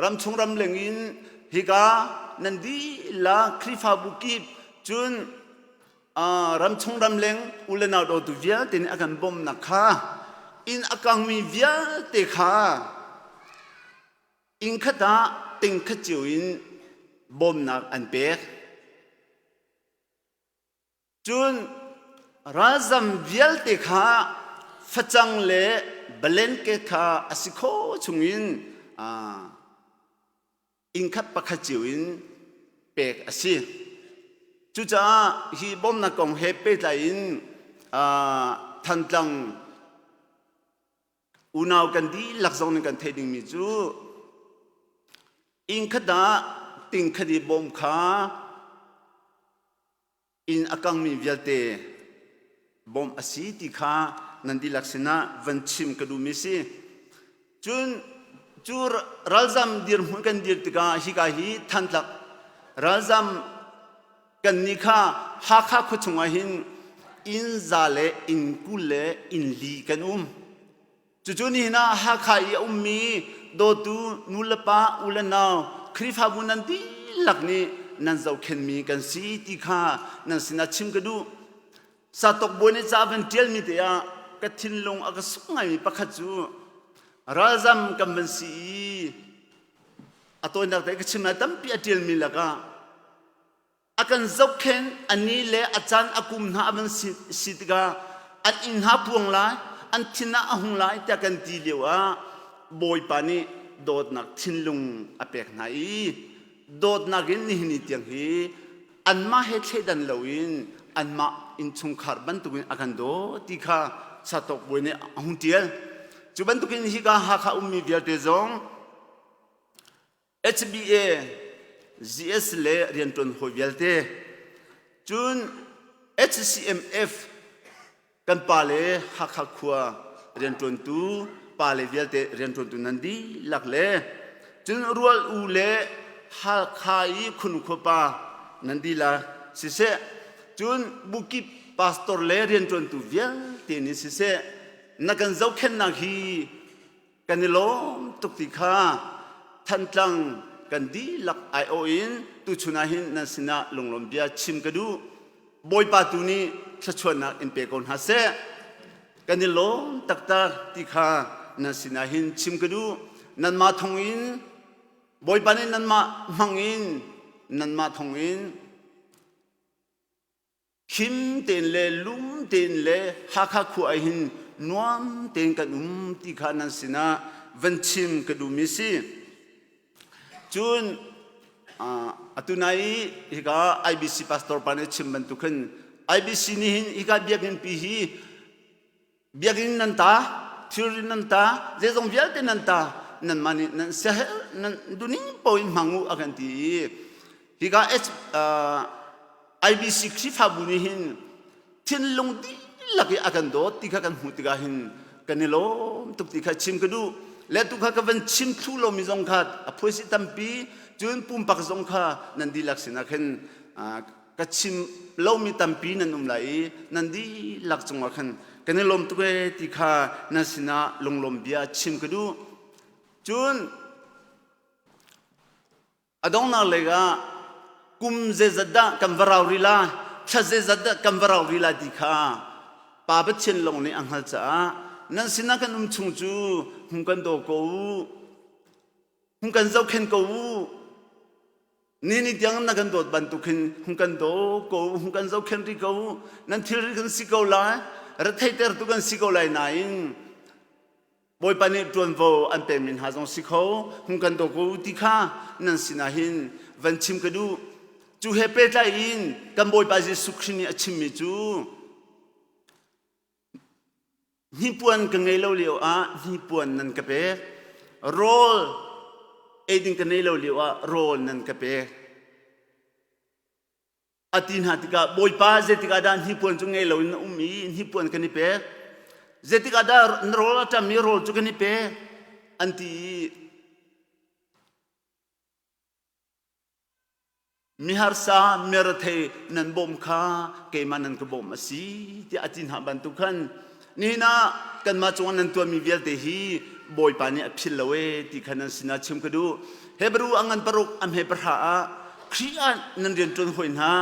ramchung ramleng in hika nan dihlak Khrihfabu kip cun ramchung ramleng u le nau dawtu vialte nih a kan bawmhnak kha inn a kangmi vialte kha Inn khat ah ting khat cio in bawmnak an pek. Cun ralzam vialte kha facang le blanket kha a si kho chungin inn khat pakhat cio in pek a si. Cucaah hi bawmnak kong he pehtlai in Thantlang Unau kan dihlak zong nih kan theih dingmi cu inn khat ah ting khat i bawm kha inn a kangmi vialte bawmh a si ti kha nan dihlak sinah van chim ka duhmi si. Cun cu ralzam dirhmun kan dir tikah hika hi Thantlak ralzam Kannih kha Hakha khua chungah hin inn za le inn 20 le inn li kan um. Cucu nihin ah Hakha i a ummi dawtu nu le pa u le nau Khrihfabu nan dihlak nih nan zohkhenhmi kan si ti kha nan sinah chim ka duh. Satok bawi nih ca van ṭialmi te ah ka thinlung a ka suk ngaimi pakhat cu ralzam kan van si i a tawinak te ka chim lai tampi a ṭialmi lakah a kan zohkhenh a ni le a caan a kum hna a van si tikah an inn hna puang lai an thin ah a hung lai tiah kan ti lio ah Bawipa nih dawtnak thinlung a pek hna i dawtnak in nihin ni tiang hi anmah he thleidan loin anmah innchungkhar bantukin a kan daw ti kha Satok bawi nih a hung ṭial. Cu bantukin hika Hakha ummi vialte zong HBA, GS le rianṭuan hawi vialte cun HCMF kan pa le Hakha khua rianṭuantu pa le vialte rianṭuantu nan dihlak le cun rual u le Hakha i khunkhua pa nan dihlak siseh cun bukip pastor le rianṭuantu vialte nih siseh na kan zohkhenhnak hi kan i lawm tuk ti kha Thantlang kan dihlak aiawh in tuchun ah hin nan sinah lunglawm bia chim ka duh. Bawipa tu nih thluachuahnak in pe ko hna seh. Kan i lawm taktak ti kha nan sinah hin chim ka duh. Nanmah thawng in Bawipa nih nanmah hmang in nanmah thawng in Khim tein le lum tein le Hakha khua ah hin nuam tein kan um ti kha nan sinah van chim ka duhmi si. Cun atu nai i hika IBC pastor pa nih chim bantuk khin IBC nih hin hika biakinn pi hi biakinn nan ta thilri nan ta zeizong vialte nan ta nanmah nih nan siaherh nan duhning paoh in hmang u a kan ti i hika IBC Khrihfabu nih hin thinlung dihlak i a kan dawt ti kha kan hmuh tikah hin kan i lawm tuk ti kha chim ka duh le tu kha ka van chim thlu lomi zong kha a phuaisi tampi cun pumpak zong kha nan dihlak sinah khin ka chim lomi tampi nan um lai i nan dihlak cungah khan kan i lawm tuk ee ti kha nan sinah lunglawm bia chim ka duh. Cun a donghnak lei ah kum zeizat dah kan va rau rih la, thla zeizat dah kan va rau rih la ti kha Pa Pathian lawng nih a hngalh caah nan sinah kan um chung cu hung kan daw ko u, hung kan zohkhenh ko u. Ni ni tiang na kan dawt bantuk hin hung kan daw ko, hung kan zohkhenh rih ko. Nan thilri kan si ko lai, retheitertu kan si ko lai nain Bawipa nih ṭuanvo an pekmi hna zong si kho, hung kan daw ko ti kha nan sinah hin van chim ka duh. Cu he pehtlai in kan Bawipa Jesuh Khrih nih a chimmi cu Hnipuan ka ngei lo lio ah hnipuan nan ka pek. Rawl ei ding ka nei lo lio ah rawl nan ka pek. A ti hna tikah Bawipa zeitik ah dah hnipuan cu ngei loin na um i hnipuan kan i pek? Zeitik ah dah na rawl a ṭam i rawl cu kan i pek? An ti i Miharsa mirethei nan bawm kha keimah nan ka bawm a si tiah a ti hna bantuk khan nihin ah kanmah cungah nan tuahmi vialte hi Bawipa nih a philh lo ee ti kha nan sinah chim ka duh. Hebrew a ngan paruk a hme pahra ah Khrih ah nan rianṭuan hawi hna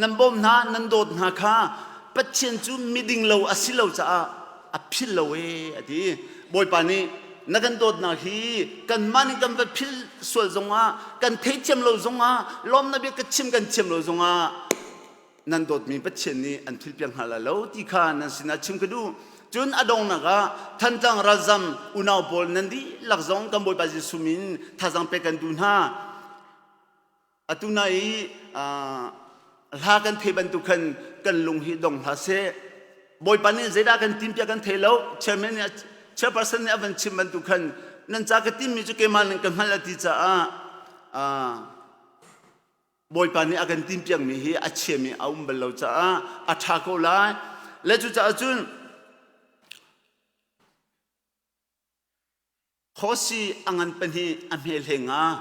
nan bawm hna nan dawt hna kha Pathian cu miding lo a si lo caah a philh lo ee a ti. Bawipa nih na kan dawtnak hi kanmah nih kan va philh sual zongah kan theithiam lo zongah lawmnak bia ka chim kan thiam lo zongah nan dawtmi Pathian nih an philhpiak hna lai lo ti kha nan sinah chim ka duh. Cun a donghnak ah Thantlang ralzam unau pawl nan dihlak zong kan Bawipa Jesuh min thazaang pek kan duh hna. Atu na i hla kan thei bantuk khan kan lung hi dong hlah seh. Bawipa nih zeidah kan timpiak kan thei lo. Chairman nih chairperson nih a van chim bantuk khan nan ca ka timmi cu keimah nih ka hngalh a ti caah Bawipa nih a kan timpiakmi hi a chiami a um bal lo caah a ṭha ko lai. Le cucaah cun Khosi a ngan pahnih a hme hleng ah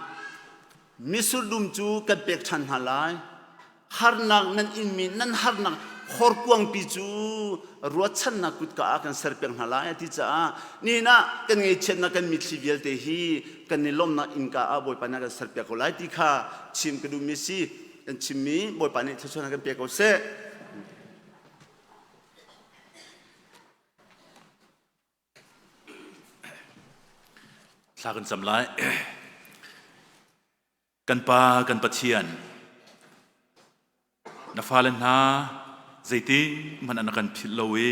mitsur dum cu kan pek ṭhan hna lai. Harnak nan inmi nan harnak. Horkuangpi cu ruahchannak kutka ah kan serpiak hna lai a ti caah nihin ah kan ngaihchiatnak kan mitthli vialte hi kan i lawmhnak innka ah Bawipa nih a kan serpiak ko lai ti kha chim ka duhmi a si. Kan chimmi Bawipa nih thluachuahnak kan pe ko seh. Thla kan cam lai. Kan Pa, kan Pathian, na fale hna zeitin hmanh an kan philh lo i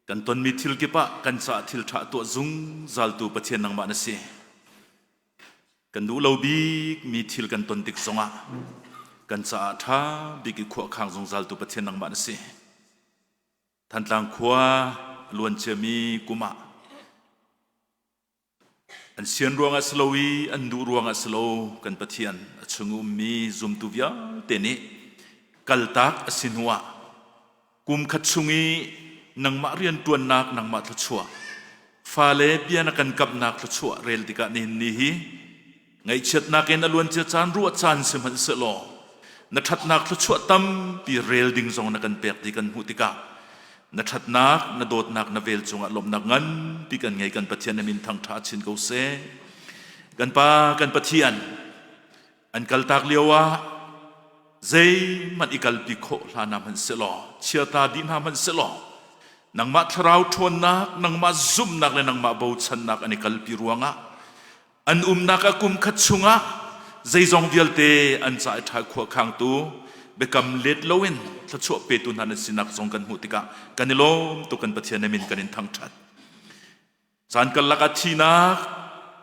kan tonmi thil kip ah kan caah thil ṭha tuah zungzaltu Pathian nangmah na si. Kan duh lo bik mi thil kan ton tik zongah kan caah ṭha bik i khuakhang zungzaltu Pathian nangmah na si. Thantlang khua a luan ciami kum ah An sian ruangah si lo i an duh ruangah si lo kan Pathian a chung ummi zumtu vialte nih kaltak a si hnuah kum khat chung i nangmah rianṭuannak nangmah thluachuah fale bia na kan kamhnak thluachuah rel tikah nihin ni hi Ngaihchiatnak in a luancia caan ruah caan sihmanhsehlaw na ṭhatnak thluachuah tampi rel ding zong na kan pek ti kan hmuh tikah na ṭhatnak na dawtnak na vel cungah lawmhnak nganpi kan ngei. Kan Pathian na min thangṭha chin ko seh. Kan Pa kan Pathian, an kaltak lio ah zeihmanh i kalpi khawh hlah hna hmanh sehlaw, chiata dih hna hmanh sehlaw, nangmah thlarau ṭhawnnak, nangmah zumhnak le nangmah bochannak an i kalpi ruangah An umnak ah kum khat chungah zeizong vialte an ca i ṭha khuakhangtu biakam let loin thluachuah petu hna nan sinak zong kan hmuh tikah kan i lawm tuk. Kan Pathian na min kan in thangṭhat. Caan karlak ah thihnak,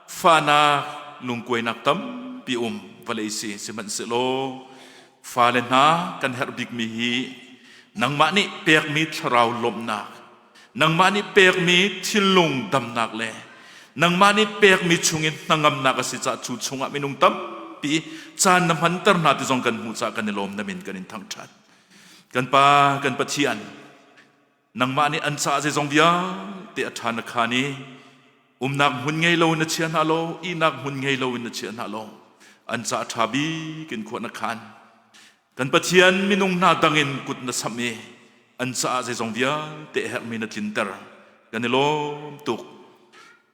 fahnak, lungkuainak tampi um vawlei si sihmanhsehlaw fale hna kan herh bikmi hi nangmah nih pekmi thlarau lawmhnak, nangmah nih pekmi thinlung damnak le nangmah nih pekmi chungin hnangamnak a si caah cu chungah minung tampi caan na hmanter hna ti zong kan hmuh caah kan i lawm. Na min kan in thangṭhat. Kan Pa kan Pathian, nangmah nih an caah zeizong vialte a ṭha na khaan i umnak hmun ngei lo in na chia hna lo, ihnak hmun ngei lo in na chia hna lo, an caah ṭha bik in khua na khaan. Kan Pathian, minung hna dangin kut na samh i an caah zeizong vialte a herhmi na tlinter. Kan i lawm tuk.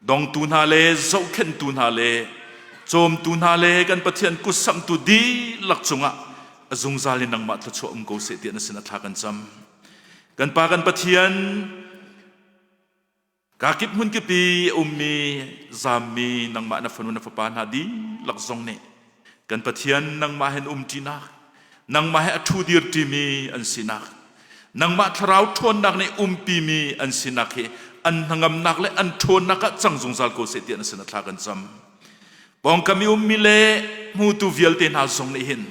Dongtu hna le zohkhenhtu hna le cawmtu hna le kan Pathian kut samhtu dihlak cungah a zungzal in nangmah thluachuah um ko seh tiah na sin a thla kan cam. Kan Pa kan Pathian, Kakip hmunkip i a ummi zammi nangmah na fanu na fapa hna dihlak zong nih kan Pathian nangmah he an umṭinak, nangmah he a ṭhudir ṭimi an sinak, nangmah thlarau ṭhawnnak nih umpimi an sinak hi an hnangamnak le an ṭhawnnak ah cang zungzal ko seh tiah na sin a thla kan cam. Pawngkam i ummi le hmutu vialte hna zong nih hin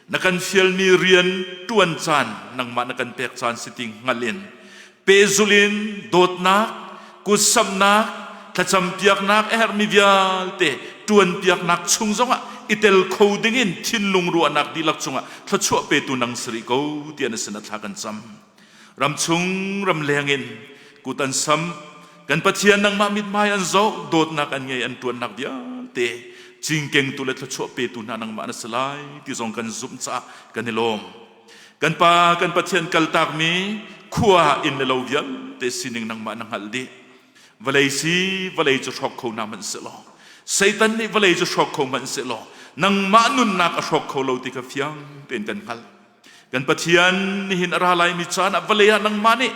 na kan fialmi rian ṭuan caan nangmah na kan pek caan si ti hngal in pehzulh in dawtnak, kutsamhnak, thlacampiaknak a herhmi vialte ṭuanpiaknak chung zongah i tel kho dingin thinlung ruahnak dihlak cungah thluachuah petu nang si rih ko tiah na sin a thla kan cam. Ramchung ramleng in kut an sam, kan Pathian nangmah mithmai an zoh, dawtnak an ngei, an ṭuannak vialte cingkengtu le thluachuah petu hna nangmah na si lai ti zong kan zumh caah kan i lawm. Kan Pa kan Pathian, kaltakmi khua inn le lo vialte sining nangmah na hngalh dih. Vawlei si vawlei cu hrawk kho hna hmanh sehlaw, Satan nih vawlei cu hrawk kho hmanh sehlaw, nangmah nunnak a hrawk kho lo ti kha fiang tein kan hngalh. Kan Pathian, nihin a ra laimi caan ah vawlei ah nangmah nih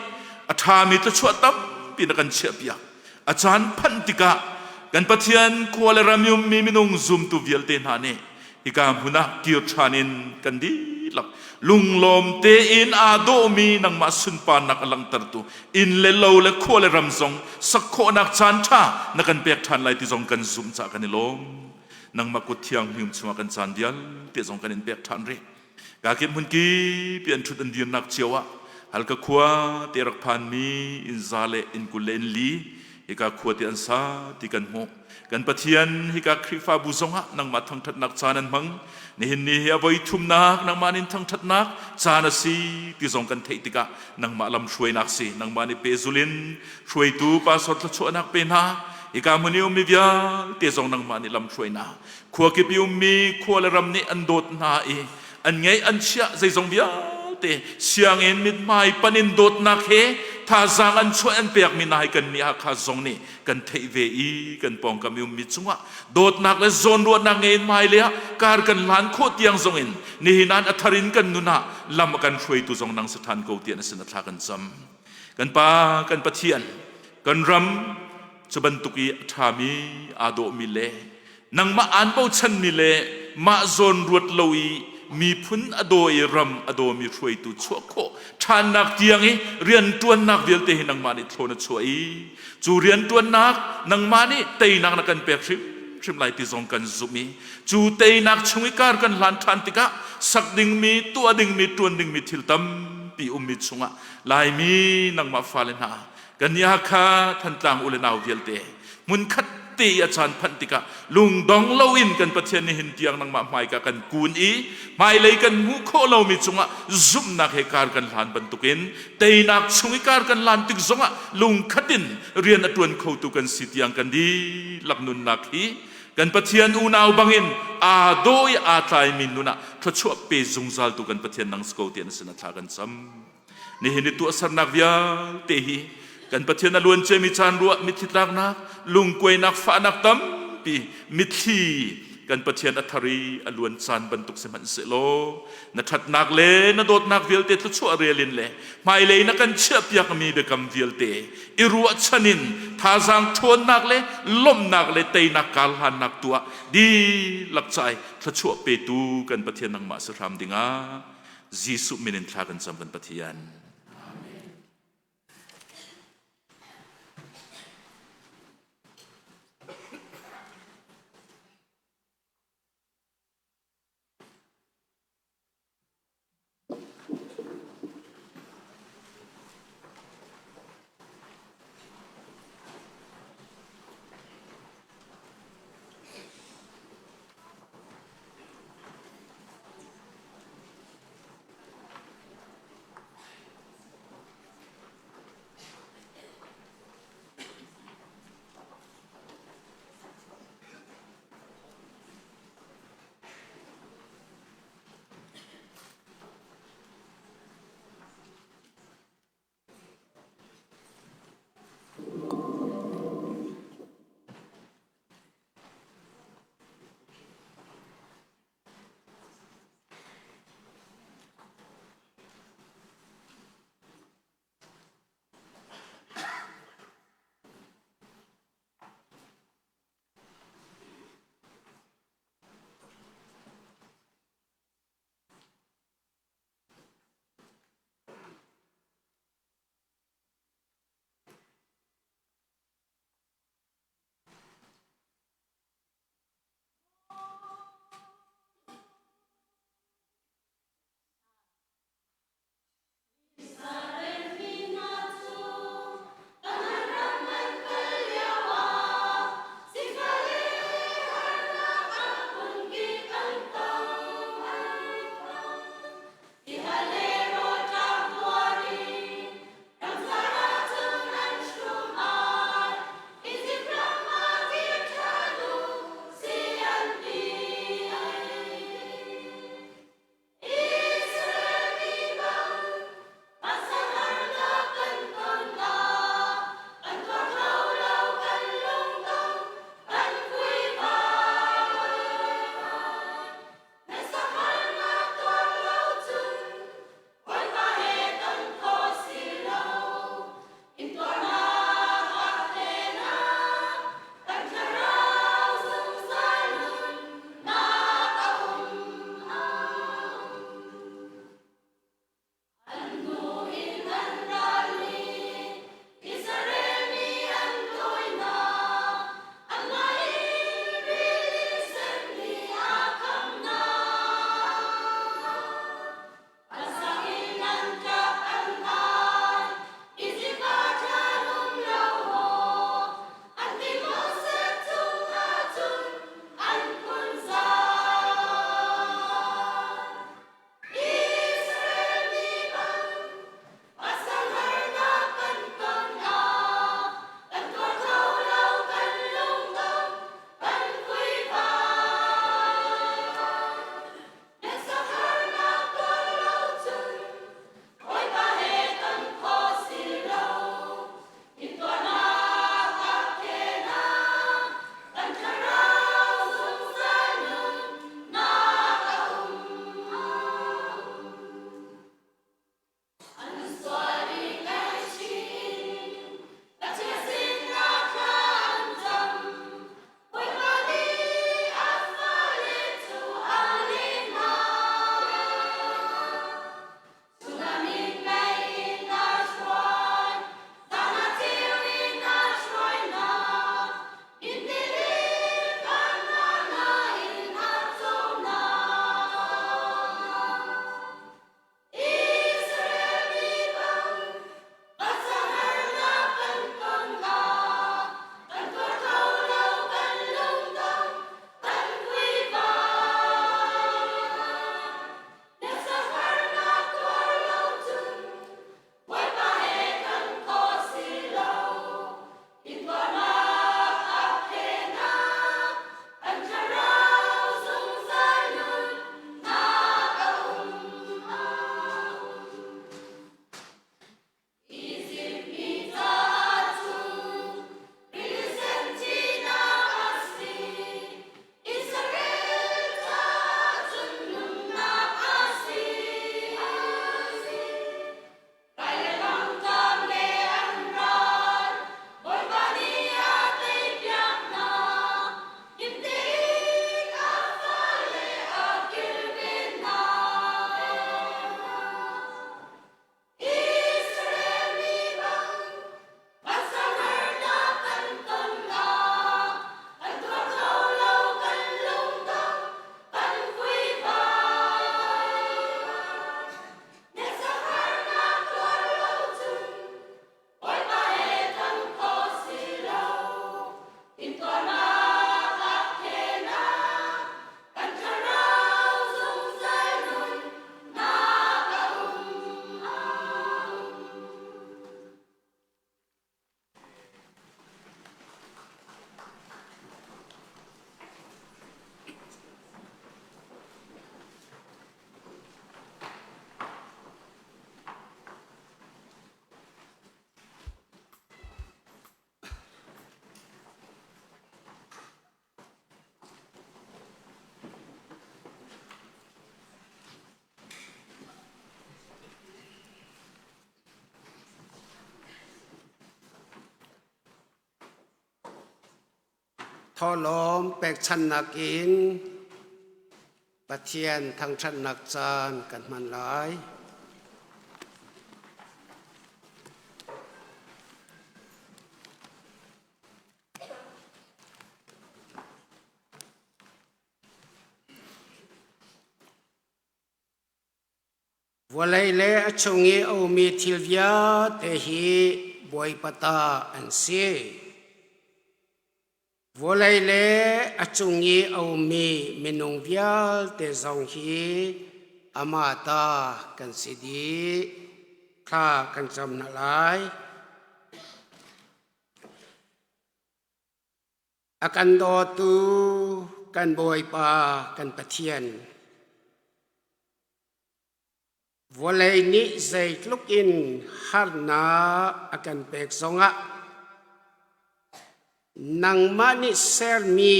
a ṭhami thluachuah tampi na kan chiahpiak. A caan phanh tikah kan Pathian, khua le ram i ummi minung zumtu vialte hna nih hika hmun ah kir ṭhan in kan dihlak lunglawm tein aa dawhmi nangmah sunparnak a langhtertu inn le lo le khua le ram zong sak khawhnak caan ṭha na kan pek ṭhan lai ti zong kan zumh caah kan i lawm. Nangmah kut thianghlim chungah kan caan vialte zong kan in pek ṭhan rih. Kakip hmunkip i an ṭhut an dirnak cio ah Halkha khua te rak phanmi inn za le inn 24 hika khua te an sa ti kan hmuh. Kan Pathian, hika Khrihfabu zongah nangmah thangṭhatnak caan an hmang. Nihin ni hi a voi thumnak nangmah nin thangṭhatnak caan a si ti zong kan theih tikah nangmah lam hruainak si, nangmah nih pehzul in hruaitu pastor thluachuahnak pe hna. Hika hmun i ummi vialte zong nangmah nih lam hruai hna. Khua kip i ummi khua le ram nih an dawt hna i an ngeih an chiah zeizong vialte. te sianginn mithmai panin dawtnak he thazaang an chuah an pekmi hna hi kan nih Hakha zong nih kan theih ve i kan pawngkam i ummi cungah dawtnak le zawnruahnak ngei in hmailei ah kar kan hlan khawh tiang zong in nihin ah a thar in kan nun ah lam a kan hruaitu zong nang si ṭhan ko tiah na sin a thla kan cam. Kan Pa kan Pathian kan ram cu bantuk i a ṭhami aa dawhmi le nangmah aan bochanmi le mah zawn ruat lo i miphun a daw i ram a dawmi hruaitu chuah khawh ṭhannak tiang i rianṭuannak vialte hi nangmah nih thlawn a chuah i cu rianṭuannak nangmah nih teinak na kan pek hrimhrim lai ti zong kan zumh i cu teinak chung i kar kan hlan ṭhan tikah sak dingmi tuah dingmi ṭuan dingmi thil tampi ummi chungah Laimi nangmah fale hna kan nih Hakha Thantlang u le nau vialte hmunkhat te i a caan phanh tikah lungdong loin kan Pathian nih hin tiang nangmah hmaika kan kun i hmailei kan hmuh khawh lomi cungah zumhnak he kar kan hlan bantukin teinak chung i kar kan hlan tik zongah lungkhat in rian a ṭuan khotu kan si tiang kan dihlak nunnak hi kan Pathian unau bangin aa daw i aa tlaimi nun ah thluachuah pe zungzaltu kan Pathian nang si ko tiah na sin a thla kan cam. Nihin i tuahsernak vialte hi kan Pathian a luan ciami caan ruah mitthli tlaknak, lungkuainak, fahnak tampi mitthli kan Pathian a thar i a luan caan bantuk si hmanhsehlaw na ṭhatnak le na dawtnak vialte thluachuah rel in le hmailei na kan chiahpiakmi biakam vialte i ruahchan in thazaang ṭhawnnak le lawmhnak le teinak karhlannak tuah dihlak cai thluachuah petu kan Pathian nangmah si hram dingah Jesuh min in thla kan cam kan Pathian. Thawhlawm pekchanhnak in Pathian thangṭhatnak caan kan hman lai. Vawlei le a chung i a ummi thil vialte hi Bawipa ta an si. Vawlei le a cung i a ummi minung vialte zong hi amah ta kan si dih. Thla kan cam hna lai. A kan dawtu kan Bawipa kan Pathian, vawlei nih zeitluk in harnak a kan pek zongah nangmah nih sermi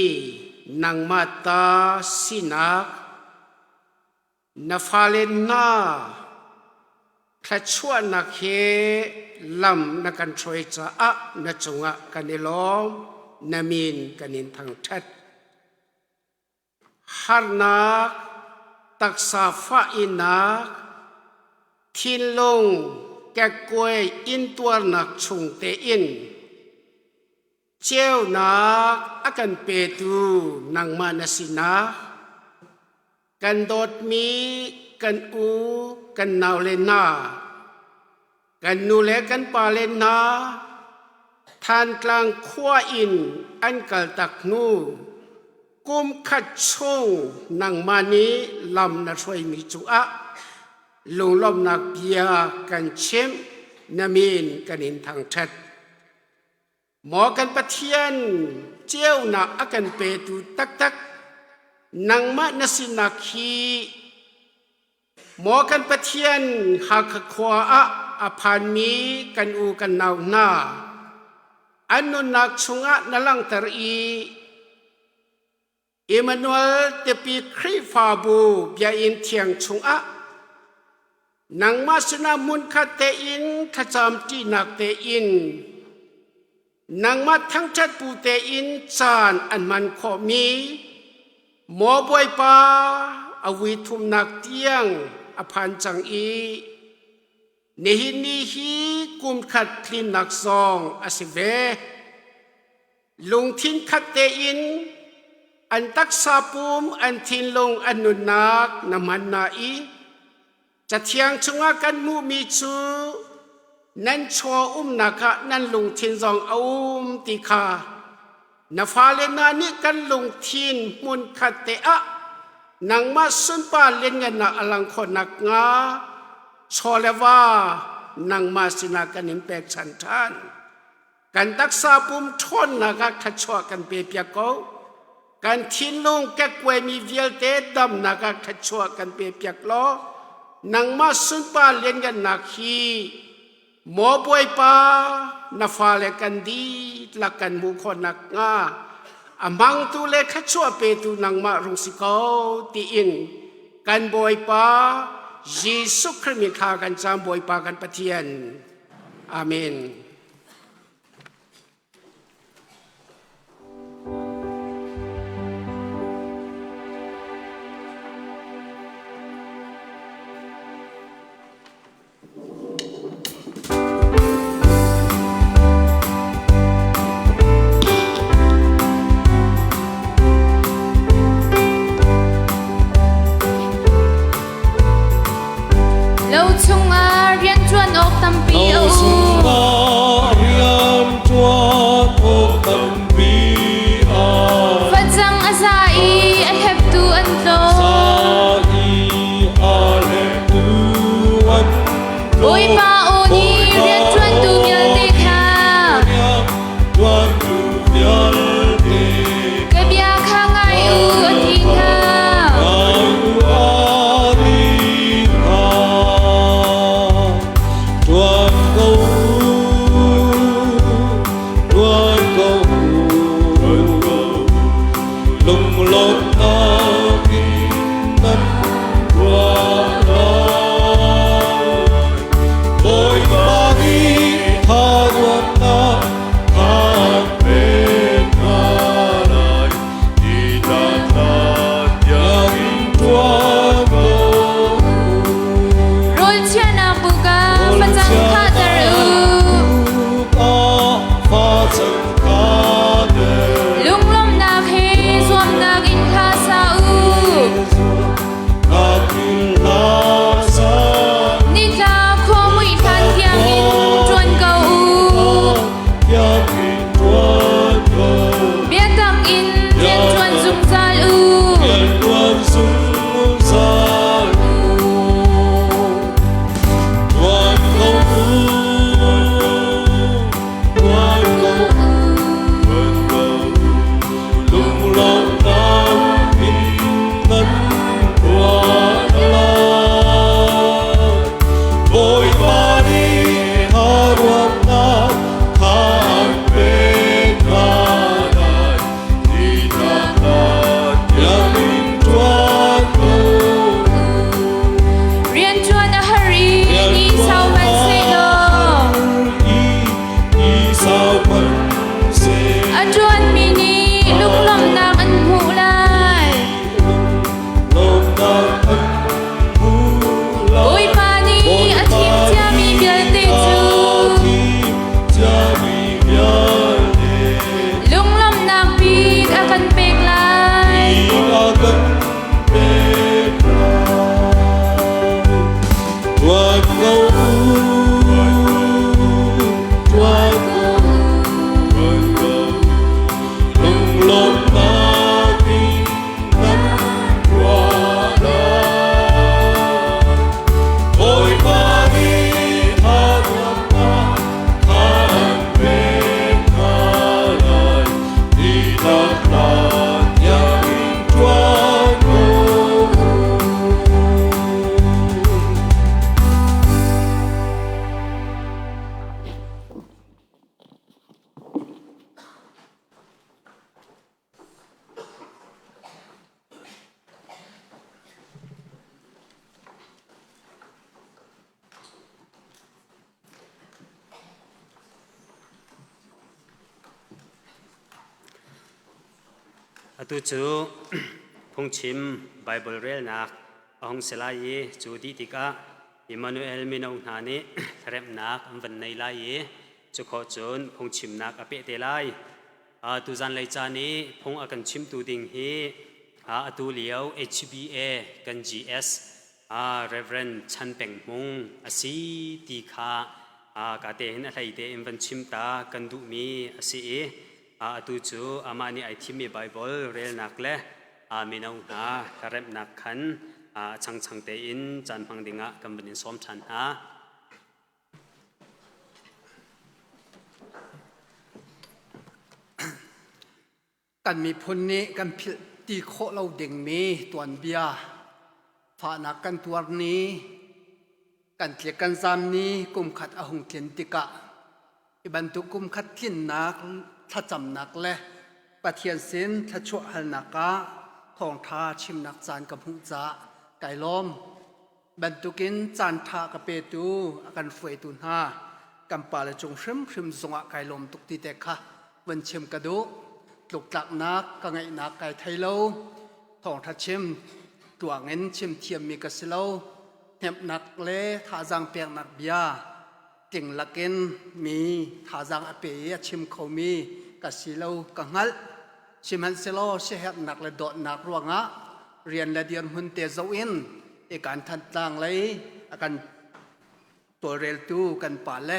nangmah ta sinak na fale hna thluachuahnak he lam na kan hruai caah na cungah kan i lawm, na min kan in thangṭhat. Harnak, taksa fah innak, thinlung kekkuai intuarnak chung tein ceunak a kan petu nangmah na sinak, kan dawtmi kan u kan naule hna, kan nu le kan pale hna Thantlang khua in an kaltak hnu kum khat chung nangmah nih lam na hruaimi cungah lunglawmhnak bia kan chimh, na min kan in thangṭhat. Maw kan Pathian, ceunak a kan petu taktak nangmah na sinak hi Maw kan Pathian, Hakha khua ah a phanmi kan u kan nau hna, an nunnak chungah na langhter i Emmanuel Tipi Khrihfabu biakinn thiang chungah nangmah sinah hmunkhat tein thlacam ṭihnak tein nangmah thangṭhat bu tein caan an hman khawhmi Maw Bawipa a vui thumnak tiang a phan cang i nihin ni hi kum khat tlinnak zong a si ve. Lungthin khat tein an taksa pum an thinlung an nunnak na hman na i Cathiang chungah kan hmuhmi cu nan chaw umnak ah nan lungthin zong a um ti kha na fale hna nih kan lungthin hmunkhat te ah nangmah sunpar lianngannak a lang khawh nakhnga chaw le va nangmah sinah kan in pekchanh ṭhan. Kan taksa pum ṭhawnnak ah thluachuah kan pe piak ko. Kan thinlung kekkuaimi vialte damnak ah thluachuah kan pe piak law nangmah sunpar lianngannak hi maw Bawipa na fale kan dihlak kan hmuh khawh nakhnga a hmangtu le thluachuah petu nangmah rung si ko tiin kan Bawipa Jesuh Khrih min thla kan cam Bawipa kan Pathian. Amen. Lo chungah rianṭuan awk tampi a um. Facang a za i a hleptu an tlawm. Bawipa aw nih rianṭuantu vialte kha Ka bia kha ngai u a ti hna. Tuan ko, tuan ko. Atu cu phungchim Baibal relnak a hung si lai i cu dih tikah Immanuel mino hna nih hlaremhnak an van nei lai i cu khawh cun phungchimnak a peh te lai. Tuzan lei caan i phung a kan chimtu ding hi atu lio HBA kan GS Reverend Chan Peng Hmung a si ti kha ka te hin a hlei te in van chim ta kan duhmi a si i atu cu amah nih ai thimmi Baibal relnak le mino hna hlaremhnak khan changchang tein caan hmang dingah kan van in sawm ṭhan hna. Kan miphun nih kan philh ti khawh lo dingmi tuanbia fahnak kan tuar ni kan tlik kan zam ni kumkhat a hung tlin tikah hi bantuk kumkhat tlinnak thlacamnak le Pathian sin thluachuah halnak ah thawngṭha chimnak caan ka hmuh caah kai lawm. Bantukin caan ṭha ka petu a kan hruaitu hna kan pale cung hrimhrim zungah kai lawm tuk ti te kha van chim ka duh. Tluktlaknak ka ngeihnak kai thei lo. Thawngṭha chim tuangin chim thiammi ka si lo. Hnemhnak le thazaang peknak bia tling lakin mi thazaang a pe i a chim khomi ka si lo ka hngalh. Sihmanhsehlaw siaherhnak le dawtnak ruangah rian le dirhmun te zoh in i kan Thantlang lei a kan tawlreltu kan pa le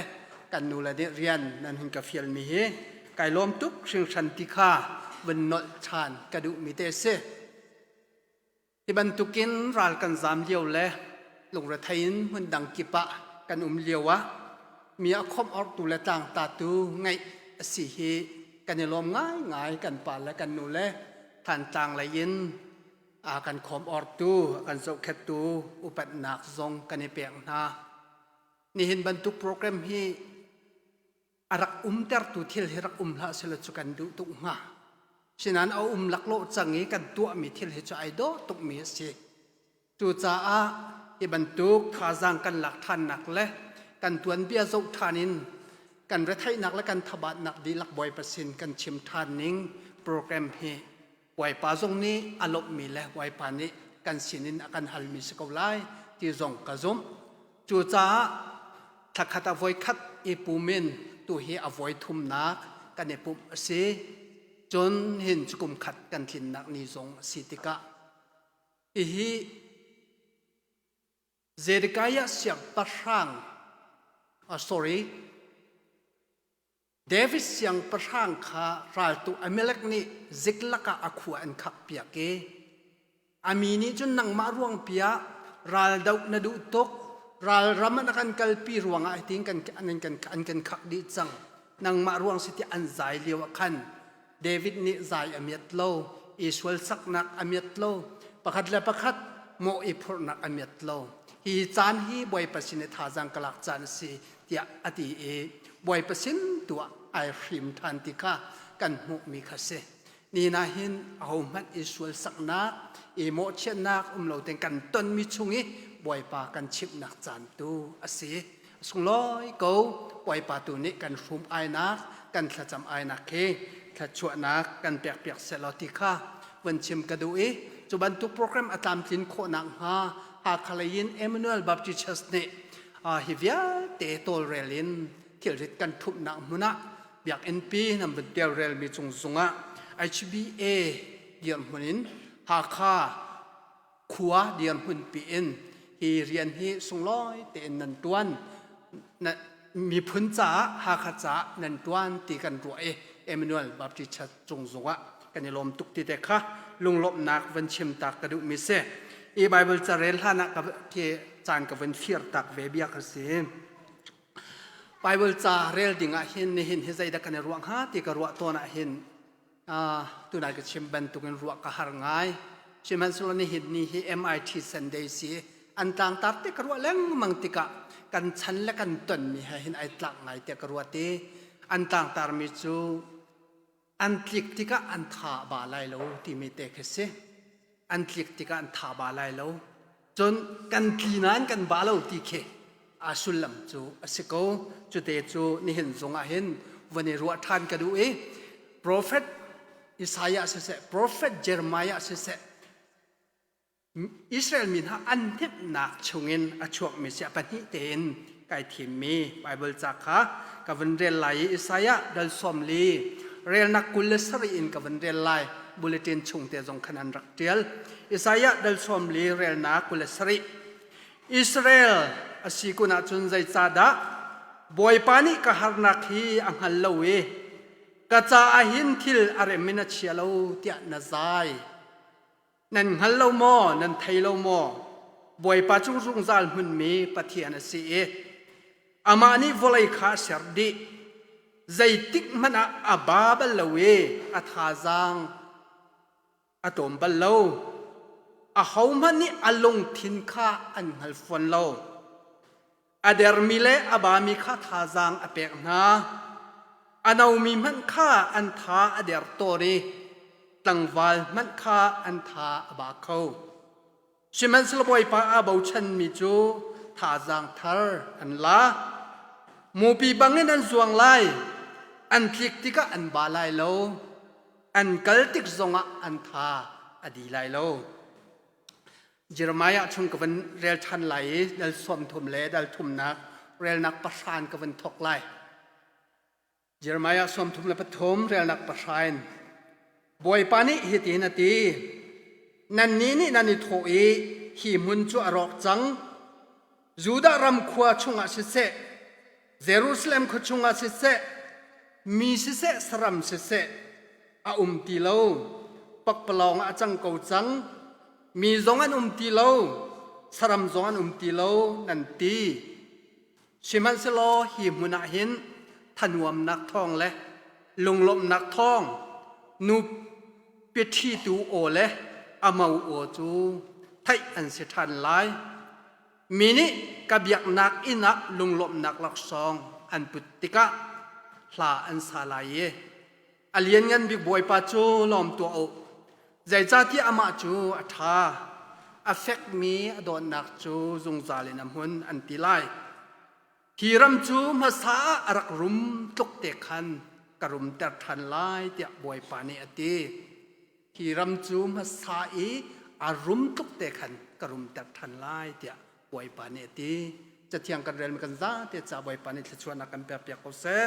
kan nu le nih rian nan hun ka fialmi hi kai lawm tuk hringhran ti kha vun nolh ṭhan ka duhmi te a si. Hi bantukin ral kan zaam lio le lungrethei in hmundang kip ah kan um lio ah mi a khawmh ortu le tlangtatu ngeih a si hi kan i lawm ngaingai. Kan pa le kan nu le Thantlang lei in a kan khawm ortu, a kan zohkhettu upatnak zong kan i pek hna. Nihin bantuk program hi a rak umtertu thil hi rak um hlah selaw cu kan duh tuk hnga. Sinain a um laklawh cang i kan tuahmi thil hi cu ai dawh tukmi a si. Cucaah hi bantuk thazaang kan lak ṭhannak le kan tuanbia zoh ṭhan in kan retheihnak le kan thabatnak dihlak Bawipa sin kan chim ṭhan ning program hi Bawipa zong nih a lawmhmi le Bawipa nih kan sinin a kan halmi si ko lai ti zong ka zumh. Cucaah thlakhat ah voikhat i pum in tuhi a voi thumnak kan i pumh a si. Cun hin cu kum khat kan tlinnak ni zong a si tikah hihi Zedekiah siangpahrang oh, sorry David siangpahrang kha raltu Amalek nih Ziklag ah a khua an khakpiak i a mi nih cun nangmah ruangpi ah raldoh na duh tuk ralram ah na kan kalpi ruangah hitin kan an kan an kan khak dih cang nangmah ruang si ti an zai lio ah khan David nih zai a miat lo i sualsaknak a miat lo pakhat le pakhat mawh i phurhnak a miat lo hi caan hi Bawipa sin i thazaang ka lak caan a si tiah a ti i Bawipa sin tu ah ai hrim ṭhan ti kha kan hmuhmi kha si. Ni na hin ahohmanh i sualsaknak, i mawhchiatnak um lo tein kan tonmi chung i Bawipa kan chimhnak caan tu a si. Sunglawi ko Bawipa tu nih kan hrum ainak, kan thlacam ainak khi thluachuahnak kan pekpiak sehlaw ti kha vun chim ka duh i cu bantuk program a tlamtlin khawhnak hnga Hakha lei in Emmanuel Baptist Church nih hi vialte tawlrel in thilrit kan ṭhumhnak hmun ah biakinn pi nan vun telrelmi cung zungah HBA dirhmun in Hakha khua dirhmun pi in hi rian hi sunglawi tein nan ṭuan miphun caah Hakha caah nan ṭuan ti kan ruah i Emmanuel Baptist Church cung zungah kan i lawm tuk ti te kha lunglawmhnak van chim tak ka duhmi si. I Bible carel hlan ah ka caan ka van fir tak ve bia kha si. Bible ca rel ding ah hin nihin hi zeidah kan i ruah hnga ti ka ruah tawn ah hin tunai ka chim bantukin ruah ka har ngai. Sihmanhsehlaw nihin ni hi MIT Sunday si an tlangtar te ka ruah lengmang tikah kan chan le kan tonmi he hin ai tlak ngai tiah ka ruat i an tlangtarmi cu An tlik tikah an tha ba lai lo timi te khi si. An tlik tikah an tha ba lai lo. Cun kan tli nain kan ba lo ti khi a sullam cu a si ko. Cute cu nihin zong ah hin van i ruah ṭhan ka duh i profet. Isaiah siseh, Prophet Jeremiah siseh, Israel mi hna an hnemhnak chungin a chuakmi si a pahnih tein kai thimmi Bible ca kha ka vun rel lai i Isaiah dal sawm li relnak 27 in ka vun rel lai bulletin chung te zong khan an rak tial Isaiah dal sawm li relnak 27 Israel a si kun ahcun zeicahdah Bawipa nih ka harnak hi a hngal lo i ka caah hin thil a rem in a chia lo tiah na zai Nan hngal lo maw? Nan thei lo maw? Bawipa cu zungzal hmunmi Pathian a si i amah nih vawlei kha a ser dih. Zeitik hmanh ah a ba bal lo i a thazaang a tlawm bal lo. Ahohmanh nih a lungthin kha an hngal fawn lo. A dermi le a bami kha thazaang a pek hna. A nomi hmanh kha an tha a der tawn i tlangval hmanh kha an tha a ba kho. Sihmanhsehlaw Bawipa aa bochanmi cu thazaang thar an la. Mupi bangin an zuang lai, an tlik tikah an ba lai lo, an kal tik zongah an tha a di lai lo. Jeremiah chung ka van rel ṭhan lai i dal sawm thum le dal thumnak relnak pahra in ka van thawk lai. Jeremiah 33 relnak pahra in Bawipa nih hitin a ti Nannih nih nan i thawh i hi hmun cu a rawk cang Judah ram khua chungah siseh Jerusalem khua chungah siseh mi siseh saram siseh a um ti lo pakpalawng ah a cang ko cang mi zong an um ti lo saram zong an um ti lo nan ti sihmanhsehlaw hi hmun ah hin thanuamnak thawng le lunglawmhnak thawng nu piṭhitu aw le a mo aw cu theih an si ṭhan lai Mi nih ka biaknak inn ah lunglawmhnak laksawng an put tikah hla an sa lai i a lianngan bik Bawipa cu lawm tuah u. Zeicahtiah amah cu a ṭha, a fekmi a dawtnak cu zungzal in a hmun an ti lai. Hi ram cu hmasa ah a rak rum tluk te khan ka rumter ṭhan lai tiah Bawipa nih a ti. Hi ram cu hmasa i a rum tluk te khan ka rumter ṭhan lai tiah Bawipa nih a ti. Cathiang kan relmi kan zate ca Bawipa nih thluachuahnak kan pekpiak ko seh.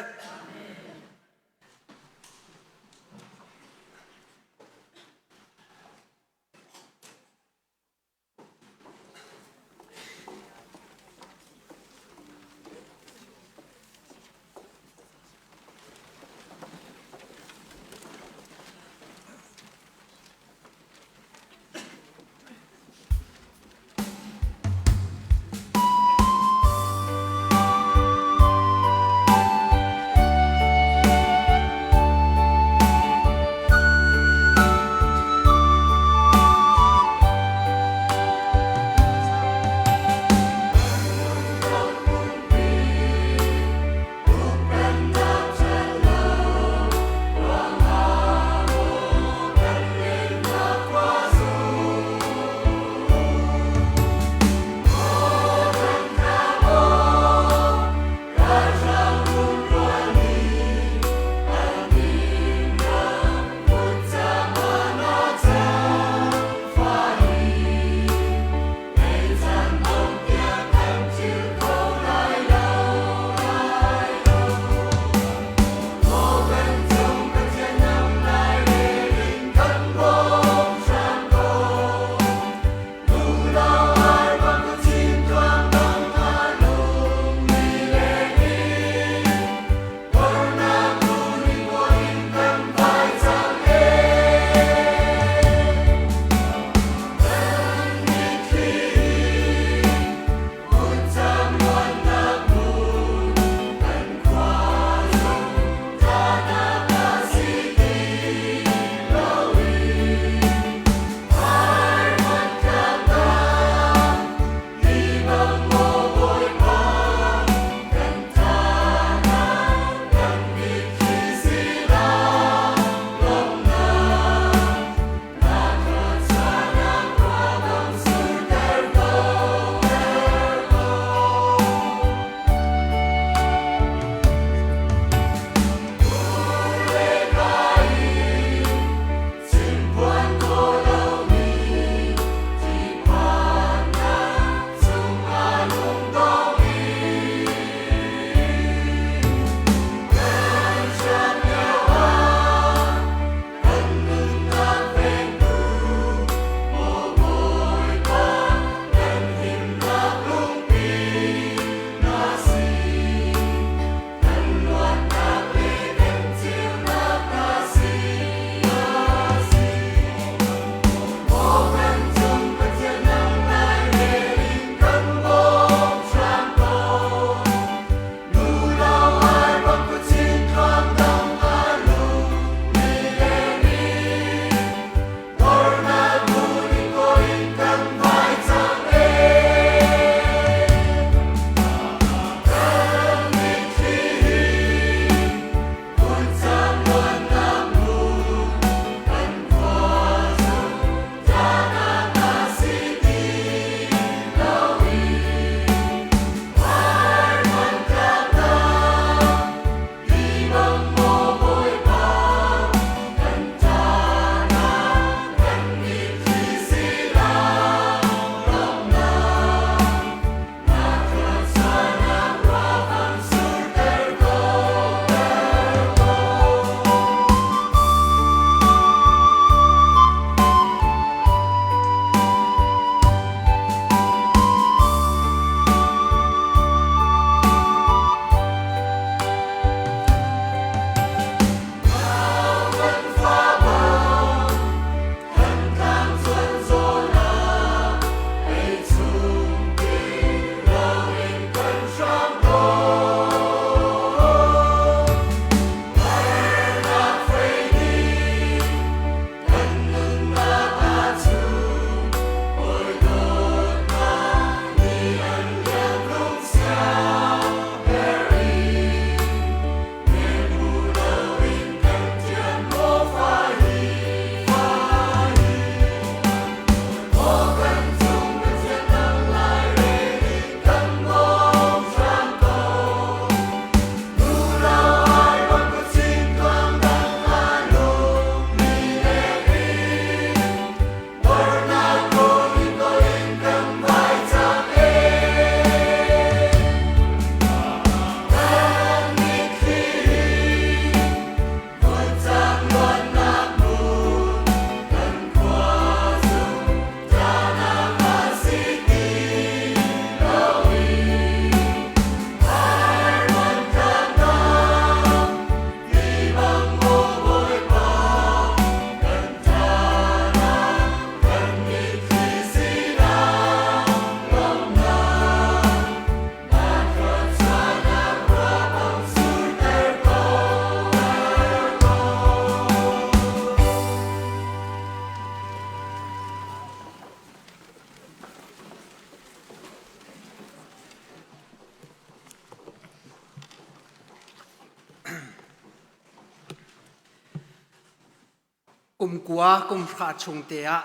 Kum kua kum hra chung te ah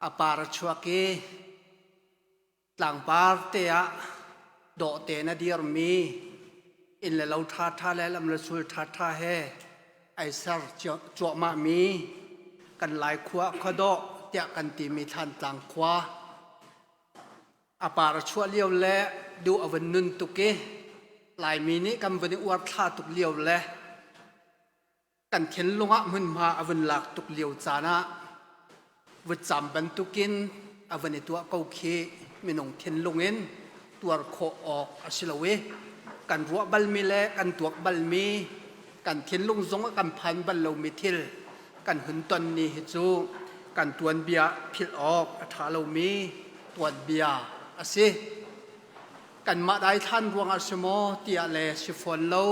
a par a chuak i tlangpar te ah dawh tein a dirmi inn le lo ṭhaṭha le lam le sul ṭhaṭha he ai ser cuahmahmi kan Lai khua khuadawh tiah kan timi Thlantlang khua a par a chuah lio le duh a vun nun tuk i Laimi nih kan vun i uar thla tuk lio le kan thinlung ah hmunhma a vun lak tuk lio caan ah vutcam bantukin a vun i tuah ko khi minung thinlung in tuar khawh awk a si lo i kan ruah balmi le kan tuak balmi kan thinlung zong a kan phan bal lomi thil kan hun ton ni hi cu kan tuanbia philh awk a ṭha lomi tuanbia a si. Kanmah daithlan ruangah si maw tiah le si fawn lo.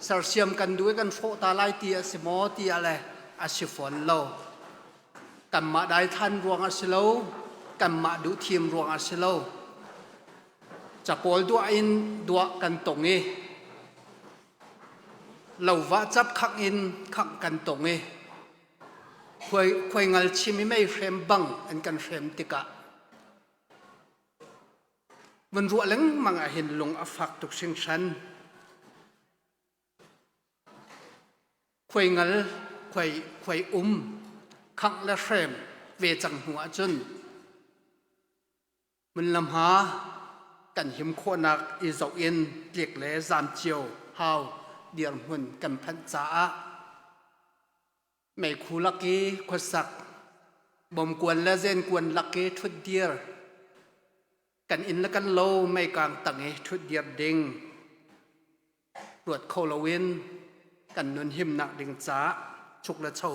Sersiam kan duh i kan hrawh ta lai ti a si maw tiah le a si fawn lo. Kanmah daithlan ruangah si lo, kanmah duhthim ruangah si lo. Capawl duah in duah kan tong i lova cap khangh in khangh kan tong i khuai, khuaingal chim i mei hrem bang an kan hrem tikah Van ruah lengmang ah hin lung a fak tuk hringhran. Khuai ngal, khuai, khuai um, khangh le hrem ve cang hnu ahcun mun lam ha kan him khawhnak i zoh in tlik le zam cio hau dirhmun kan phanh caah Meikhu lak i khuasak, bomkuan le zenkuan lak i ṭhutdir, kan inn le kan lo meikang tang i ṭhutdir ding ruat kho loin kan nun himnak ding caah chuk le cho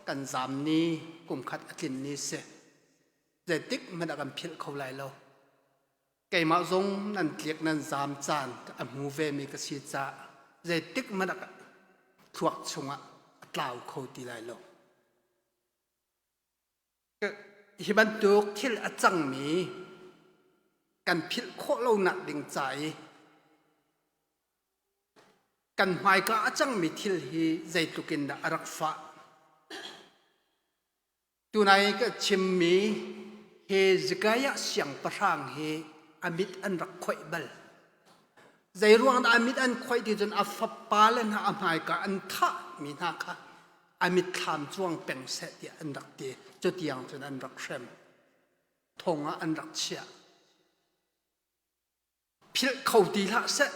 kan zaam ni kumkhat a tlin ni si. Zeitik hmanh ah kan philh kho lai lo. Keimah zong nan tliak nan zaam caan a hmu vemi ka si caah zeitik hmanh ah thluak chungah a tlau kho ti lai lo. Hi bantuk thil a cangmi kan philh khawh lonak ding ca i kan hmaika a cangmi thil hi zeitluk in dah a rak fah. Tunai ka chimmi Hezekiah siangpahrang hi a mit an rak khoih bal. Zeiruang dah a mit an khoih ti cun a fapale hna a hmaika an thahmi hna kha a mitthlam cuang peng seh tiah an rak ti. Cutiang cun an rak hrem. Thong ah an rak chiah. Philh kho ti hlah seh.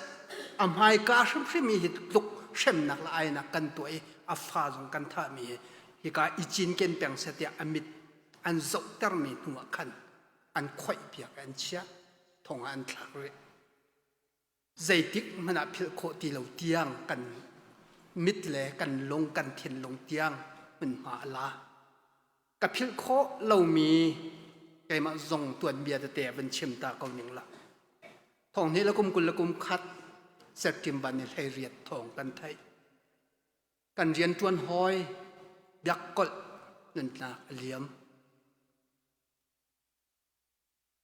A hmaika hrimhrim hi tluk hremnak le ainak kan tuah i a fa zong kan thahmi hi hika i cinken peng seh tiah a mit an zohtermi hnu ah khan an khoih piak i an chiah thong ah an thlak rih. Zeitik hmanh ah philh khawh ti lo tiang kan mit le kan lung kan thinlung tiang hmunhma a la. Ka philh khawh lomi keimah zong tuanbia tete van chim ta ko ning la. Thong hnih le kum 20 le kum khat September ni 18 thawng kan theih. Kan rianṭuan hawi biakkolh nunnak a liam.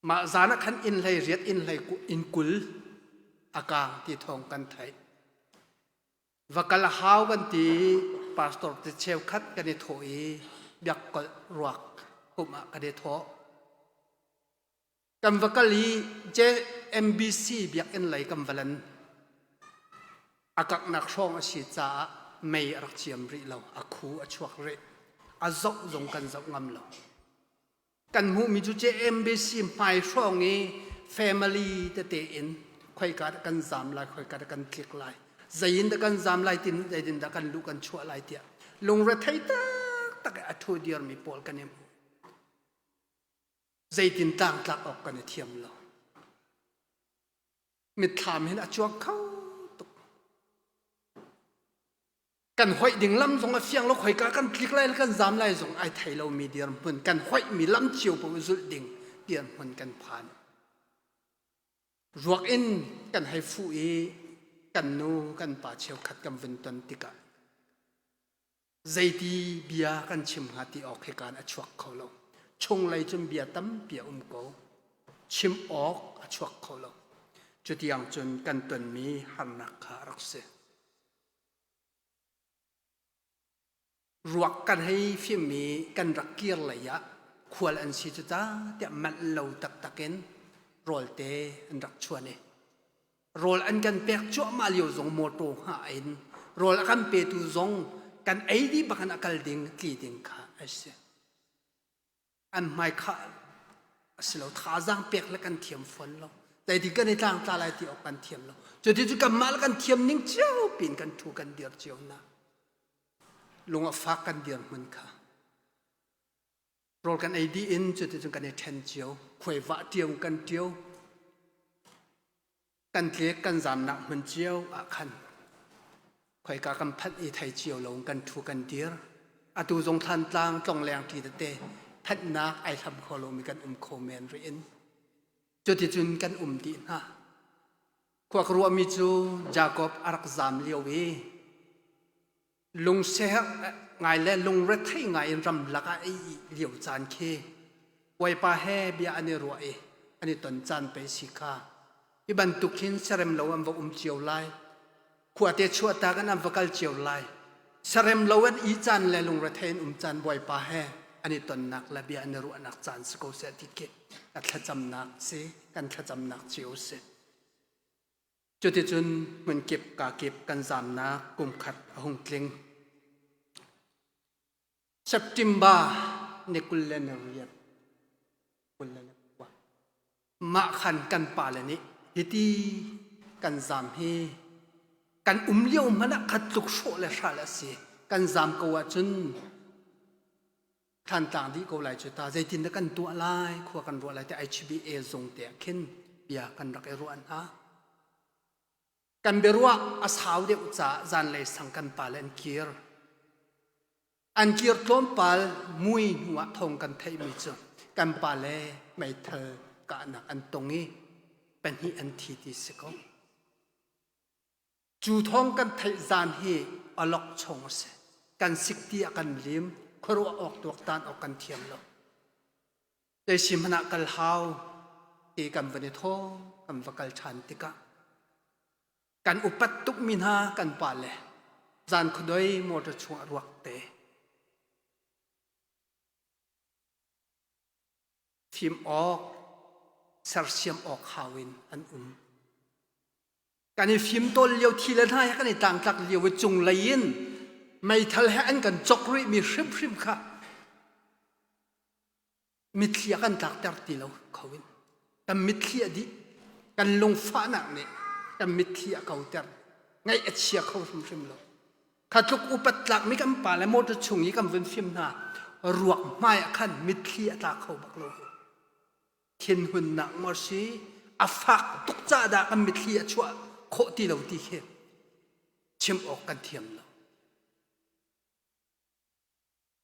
Mah zan ah khan inn hlei riat inn hlei inn 20 a kaang ti thawng kan theih. Va kal a hau kan ti i pastor te cheukhat kan i thawh i biakkolh ruak pumh ah kan i thawh. Kan va kal i JMBC biakinn lei kan va lan. A kaknak hrawng a si caah mei a rak ciam rih lo, a khu a chuak rih. A zoh zong kan zoh ngam lo. Kan hmuhmi cu JMBC hmai hrawng i family tete in khoika dah kan zaam lai, khoika dah kan tlik lai, zei in dah kan zaam lai, tin zeitin dah kan luh kan chuah lai tiah lungrethei taktak i a ṭhu dirmi pawl kan i hmu. Zeitin tlangtlak awk kan i thiam lo. Mitthlam hin a cuang kho tuk. Kan hoih ding lam zong a fiang lo khoika kan tlik lai le kan zam lai zong ai thei lomi dirhmun kan hoihmi lam cio paoh zulh ding dirhmun kan phan. Ruak in kan hei fuh i kan nu kan pa cheukhat kan vun ton tikah zeiti bia kan chim hnga ti awk hikaan a chuak kho lo. Chunglei cun bia tampi a um ko. Chim awk a chuak kho lo. Cutiang cun kan tonmi harnak kha a rak si. Ruak kan hei fim i kan rak kir lei ah khual an si cu ta tiah manh lo taktak in rawlte an rak chuan i rawl an kan pek cuahmah lio zong mawṭaw hngah in rawl a kan petu zong kan ei dih bak in a kal ding tli ding kha a si. An hmai khah a si lo thazaang pek le kan thiam fawn lo zeitin kan i tlangtla lai ti awk kan thiam lo cuti cu kanmah le kan thiam ning cio pin kan thu kan dir cio na lung a fak kan dir hmun kha rawl kan ei dih in cuti cun kan i ṭhen cio khuai vah ṭio kan ṭio Kan tlek kan zamnak hmun cio ah khan khoika kan phanh i thei cio lo kan ṭhu kan dir. Atu zong Thlantlang tlongleng ṭi tete phanhnak ai hlam kho lomi kan um kho men rih in. Cuticun kan um dih hna. Khua ka ruahmi cu Jakob a rak zam lio i lungsiaherh ngai le lungrethei ngai in ramlak ah a ih lio caan khi Bawipa he bia an i ruah i an i ton caan pei si kha. Hi bantuk hin serem lo an va um cio lai. Khuate chuahtak in an va kal cio lai. Serem lo an ih caan le lungrethei in um caan Bawipa he an i tonnak le bia an i ruahnak caan si ko seh ti khi ka thlacamnak si, kan thlacamnak cio si. Cuticun hmunkip kakip kan zamnak kumkhat a hung tling. September ni 28 29 mah khan kan pale nih hiti kan zam hi kan um lio hmanh ah khat tluk hrawh le hral a si kan zam ko ahcun Thlantlang dih ko lai cu ta zeitin dah kan tuah lai khua kan ruah lai ti HBA zung te ah khin bia kan rak i ruah hna. Kan biaruah a sau deuh caah zanlei sang kan pale an kir. An kir tlawmpal mui hnu ah thawng kan theihmi cu kan pale meithal kahnak an tong i pahnih an thi ti si ko. Cu thawng kan theih zan hi awlokchong a si. Kan sik ti a kan lim, khuaruah awk tuaktan awk kan thiam lo. Zei si hmanh ah kal hau ti kan van i thaw, kan va kal ṭhan tikah kan upat tukmi hna kan pale zan khuadoi motor chungah ruak te fim awk sersiam awk hau in an um. Kan i fimtawl lio thi le hna he kan i tlangtlak lio i cunglei in meithal he an kan cok rihmi hrimhrim kha mitthli a kan tlakter ti lo kho in kan mitthli a dih kan lungfahnak nih kan mitthli a kauter ngaih a chia kho hrimhrim lo kha tluk upat tlakmi kan pa le motor chung i kan vun fim hna ruak hmai ah khan mitthli a tla kho bak lo thinhunnak maw si a fak tuk ca dah kan mitthli a chuah khawh ti lo ti khi chim awk kan thiam lo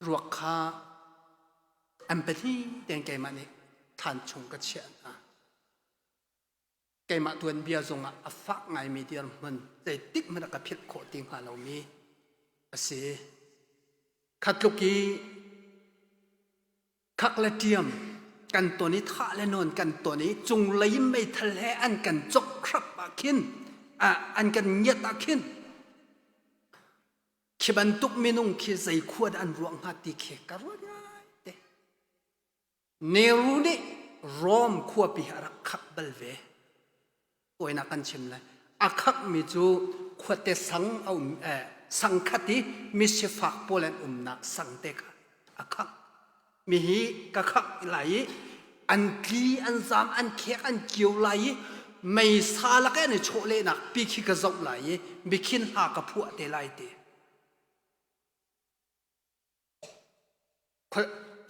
ruak kha an pahnih tein keimah nih thlan chung ka chiah hna keimah tuanbia zongah a fak ngaimi dirhmun zeitik hmanh ah ka philh khawh ti hnga lomi a si khatluk i Khak le ṭiam kan ton i thah le nawn kan ton i cunglei in meithal he an kan cok hrap ah khin an kan ngiat ah khin khi bantuk minung khi zei khua dah an ruah hnga ti khi ka ruat ngai te. Nehru nih Rome khuapi a rak khak bal ve. Tawinak kan chim lai. A khakmi cu khuate sang a um eh, sang khat i misifak pawl an umnak sang te kha a khak. Mi hi ka khak lai i an tli an zam an khek an kio lai i meisa lak i an i chawhlehnak pi khi ka zoh lai i mikhin hla ka phuah te lai ti.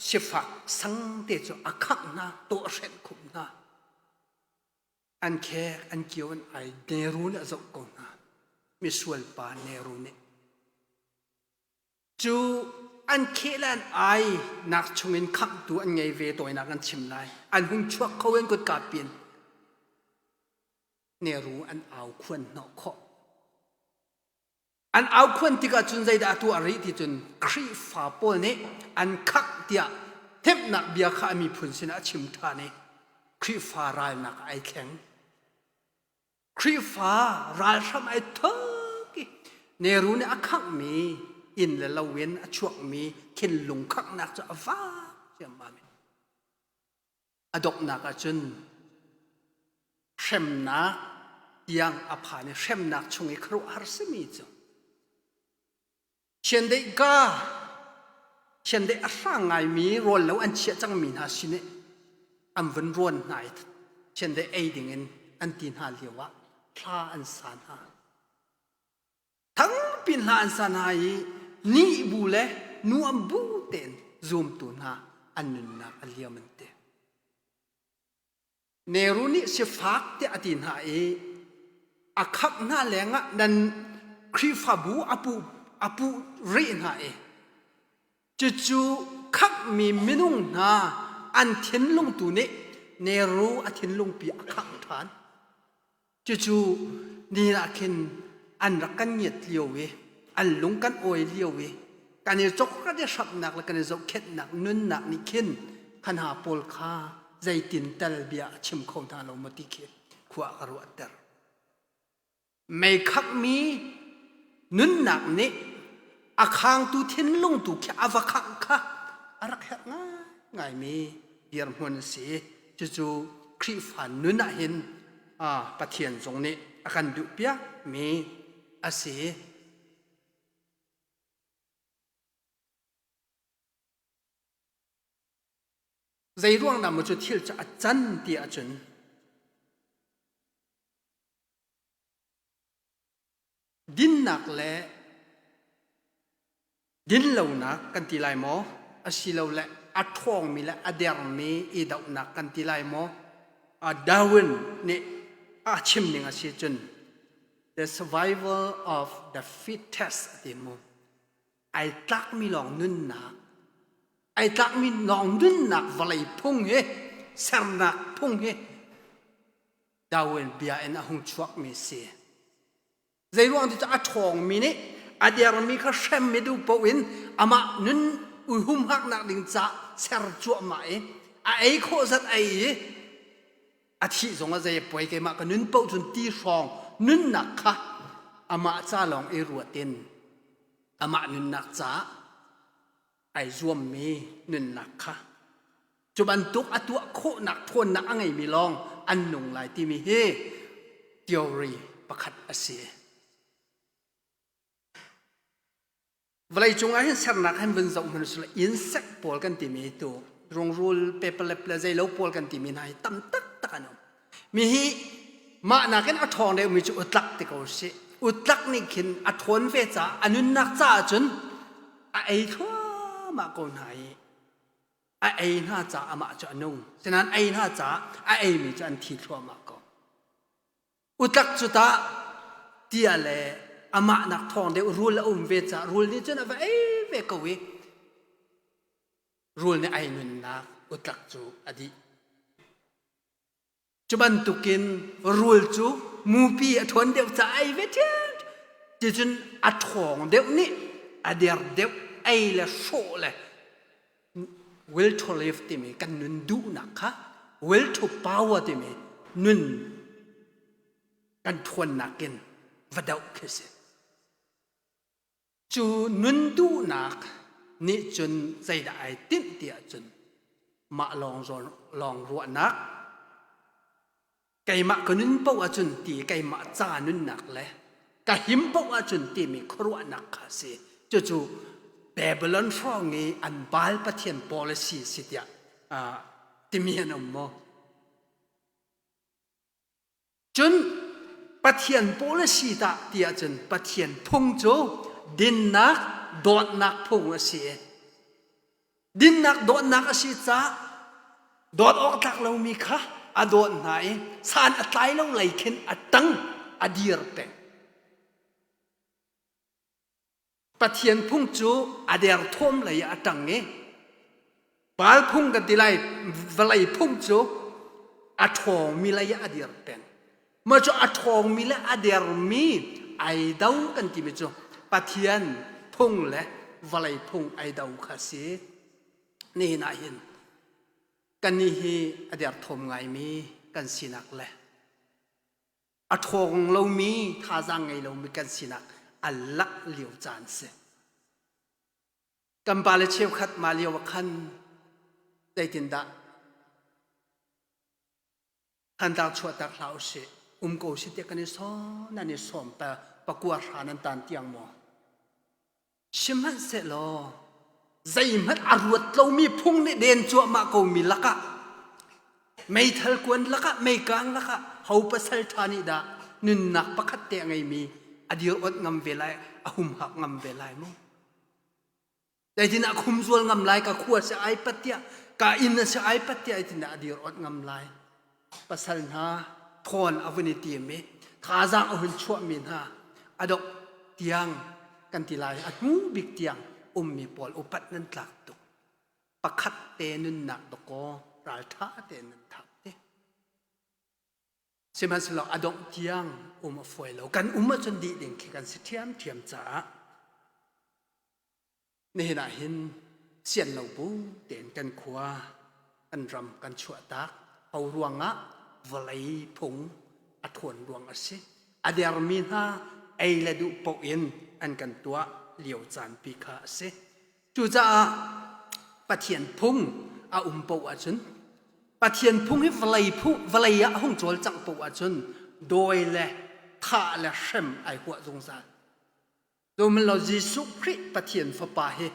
Sifak sang te cu a khak hna, tawh a hrenh khum hna. An khek, an kio, an ai. Nehru nih a zoh ko hna. Misual pa Nehru nih. Cu an kheh le an ai nak chungin khamhtu an ngei ve tawinak an chim lai. An hung chuak kho in kutka pin. Nehru an au khuan hnawh khawh. An aukhuan tikah cun zeidah a tuah rih ti cun Khrihfa pawl nih an khak tiah hnemhnak bia kha a miphun sinah a chim ṭhan i Khrihfa ralnak ah ai thleng. Khrihfa ralhram ai thok i Nehru nih a khanghmi inn le lo in a chuakmi thinlung khanghnak cu a vak ciammam in a donghnak ahcun hremnak tiang a phan i hremnak chung i khuaruahhar simi cu Chiandeih ka chiandeih a hrang ngaimi rawl lo an chiah cangmi hna sin i an vun rawn hna i chiandeih ei dingin an ti hna lio ah hla an sa hna. Thangpi hla an sa hna i nih bu le nuam bu tein zumtu hna an nunnak a liam an ti. Nehru nih sifak tiah a ti hna i a khamh hna lengah nan Khrihfabu a puh a puh rih hna i cucu khamhmi minung hna an thinlung tu nih Nehru a thinlungpi a khangh ṭhan. Cucu ni ah khin an rak kan ngiat lio i an lung kan awi lio i kan i cok kan i hramhnak le kan i zohkhenhnak nunnak nih khin kha hna pawl kha zeitin tal bia a chim kho hna lo maw ti khi khua ka ruahter. Mei khanghmi nunnak nih a khangtu thinlung tu khi a va khangh kha a rak herh ngaingaimi dirhmun a si. Cucu Khrihfa nun ah hin Pathian zong nih a kan duhpiakmi a si. Zei ruang dah maw cu thil cu a can ti ahcun Dinnak le dinlonak kan ti lai maw? Asilole a ṭhawngmi le a dermi i dohnak kan ti lai maw? Darwin nih a chim ning a si cun the survival of the fittest a ti mu. Ai tlakmi lawng nunnak ai tlakmi lawng nunnak vawlei phung hi sernak phung hi Darwin bia in a hung chuakmi si. Zeiruang ti cu a ṭhawngmi nih a dermi kha hrem i duh paoh in amah nun humhaknak ding ca ser cuahmah i a ei khawh zat ei i a thih zong ah zei a poi keimah ka nun paoh cun ti hrawng nunnak kha amah ca lawng i ruat in amah nunnak caah ai zuammi nunnak kha Cu bantuk a tuah khawhnak ṭhawnnak a ngeimi lawng an nung lai timi hi theory pakhat a si. Vawleicung ah hin sernak hin vun zoh hmanh usih insect pawl kan timi tu rungrul pepalep le zeilo pawl kan timi hna hi tam taktak an um. Mi hi mah nakin a ṭhawng deuhmi cu utlak ti ko sih. Utlak nih khin a ṭhawn ve caah a nunnak caah cun a ei thluahmah ko hna i a ei hna caah amah cu a nung sinain ei hna caah a eimi cu an thi thluahmah ko utlak cu tah tia le amah nak thawng deuh rul a um ve caah rul nih cun a va ei ve ko i rul nih ai nunnak utlak cu a dih Cu bantukin rul cu mupi a ṭhawn deuh caah ei ve ṭhiamṭhiam. Ticun a ṭhawng deuh nih a der deuh ei le hrawh le will to live timi kan nun duhnak kha will to power timi nun kan ṭhawnnak in va doh khi si. Cu nun duhnak nih cun zeidah ai tinh ti ahcun mah lawng lawng ruahnak keimah ka nun paoh ahcun ti keimah ca nunnak le ka him paoh ahcun timi khuaruahnak kha a si. Cucu Babylon hrawng i an Baal pathian policy si tiah timi an um maw? Cun Pathian policy dah ti ahcun Pathian phung cu dinnak dawtnak phung a si. Dinnak dawtnak a si caah dawt awk tlak lomi kha a dawt hna i san a tlai lo lei khin a ṭang a dir peng. Pathian phung cu a derthawm lei ah a ṭang i Baal phung kan ti lai vawlei phung cu a ṭhawngmi lei ah a dir peng. Mah cu a ṭhawngmi le a dermi ai do kan timi cu Pathian phung le vawlei phung ai do kha a si. Nihin ah hin kannih hi a derthawm ngaimi kan sinak le a ṭhawng lomi thazaang ngei lomi kan sinak a langh lio caan si. Kan pale cheukhat mah lio ah khan zeitindah Thantlang chuahtak hlah usih, um ko sih tiah kan i sawm, nan i sawm pa pakua hra nan tan tiang maw? Sihmanhsehlaw zeihmanh a ruat lomi phung nih den cuahmah komi lakah meithal kuan lakah meikang lakah ho pasal ṭha nih dah nunnak pakhat te a ngeimi a dir awt ngam ve lai a humhak ngam ve lai mu? Zeitin ah khumzual ngam lai ka khua si ai pat tiah ka inn a si ai pat tiah itin a dir ot ngam lai. Pasal hna thawn a vun i tim i thazaang a hun chuahmi hna a dok tiang kan ti lai a hnu bik tiang ummi pawl upat nan tlak tuk. Pakhat te nunnak dakaw ralṭha te nan thap te. Sihmanhsehlaw a dongh tiang um a fawi lo. Kan um ahcun dih ding khi kan si ṭhiamṭhiam caah nihin ah hin sian lo bu tein kan khua, kan ram kan chuahtak. Ho ruangah vawlei phung a ṭhawn ruang a si. A dermi hna ei le duh paoh in an kan tuah lio caan pi kha a si. Cucaah Pathian phung a um paoh ahcun Pathian phung hi vawlei phung vawlei ah a hung cawlcangh paoh ahcun dawi le thah le hrem ai huah zungzal. Cuhmanhlo Jesuh Khrih Pathian Fapa hi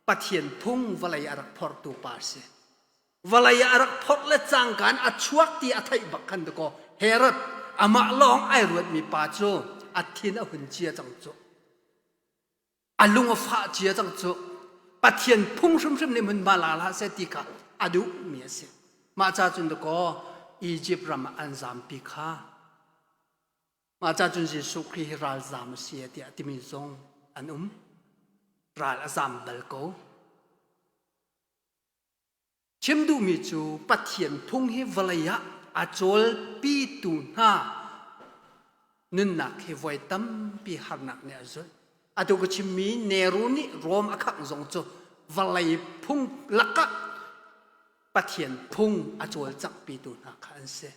Pathian phung vawlei a rak phortu pa a si. Vawlei ah a rak phorh le cangka in a chuak ti a theih bak khan dakaw Herod amah lawng ai ruatmi pa cu a thin a hun cia cang cu. A lung a fah cia cang cu Pathian phung hrimhrim nih hmunhma la hlah seh ti kha a duhmi a si. Mah ca cun dakaw Egypt ram ah an zampi kha. Mah ca cun Jesuh Khrih hi ralzam a si tiah timi zong an um. Ral a zam bal ko. Chim duhmi cu Pathian phung hi vawlei ah a cawlpitu hna nunnak hi voi tampi harnak nih a zulh. Atu ka chimmi Nehru nih Rome a khangh zong cu vawlei phung lakah Pathian phung a cawlcanghpitu hna kha an si.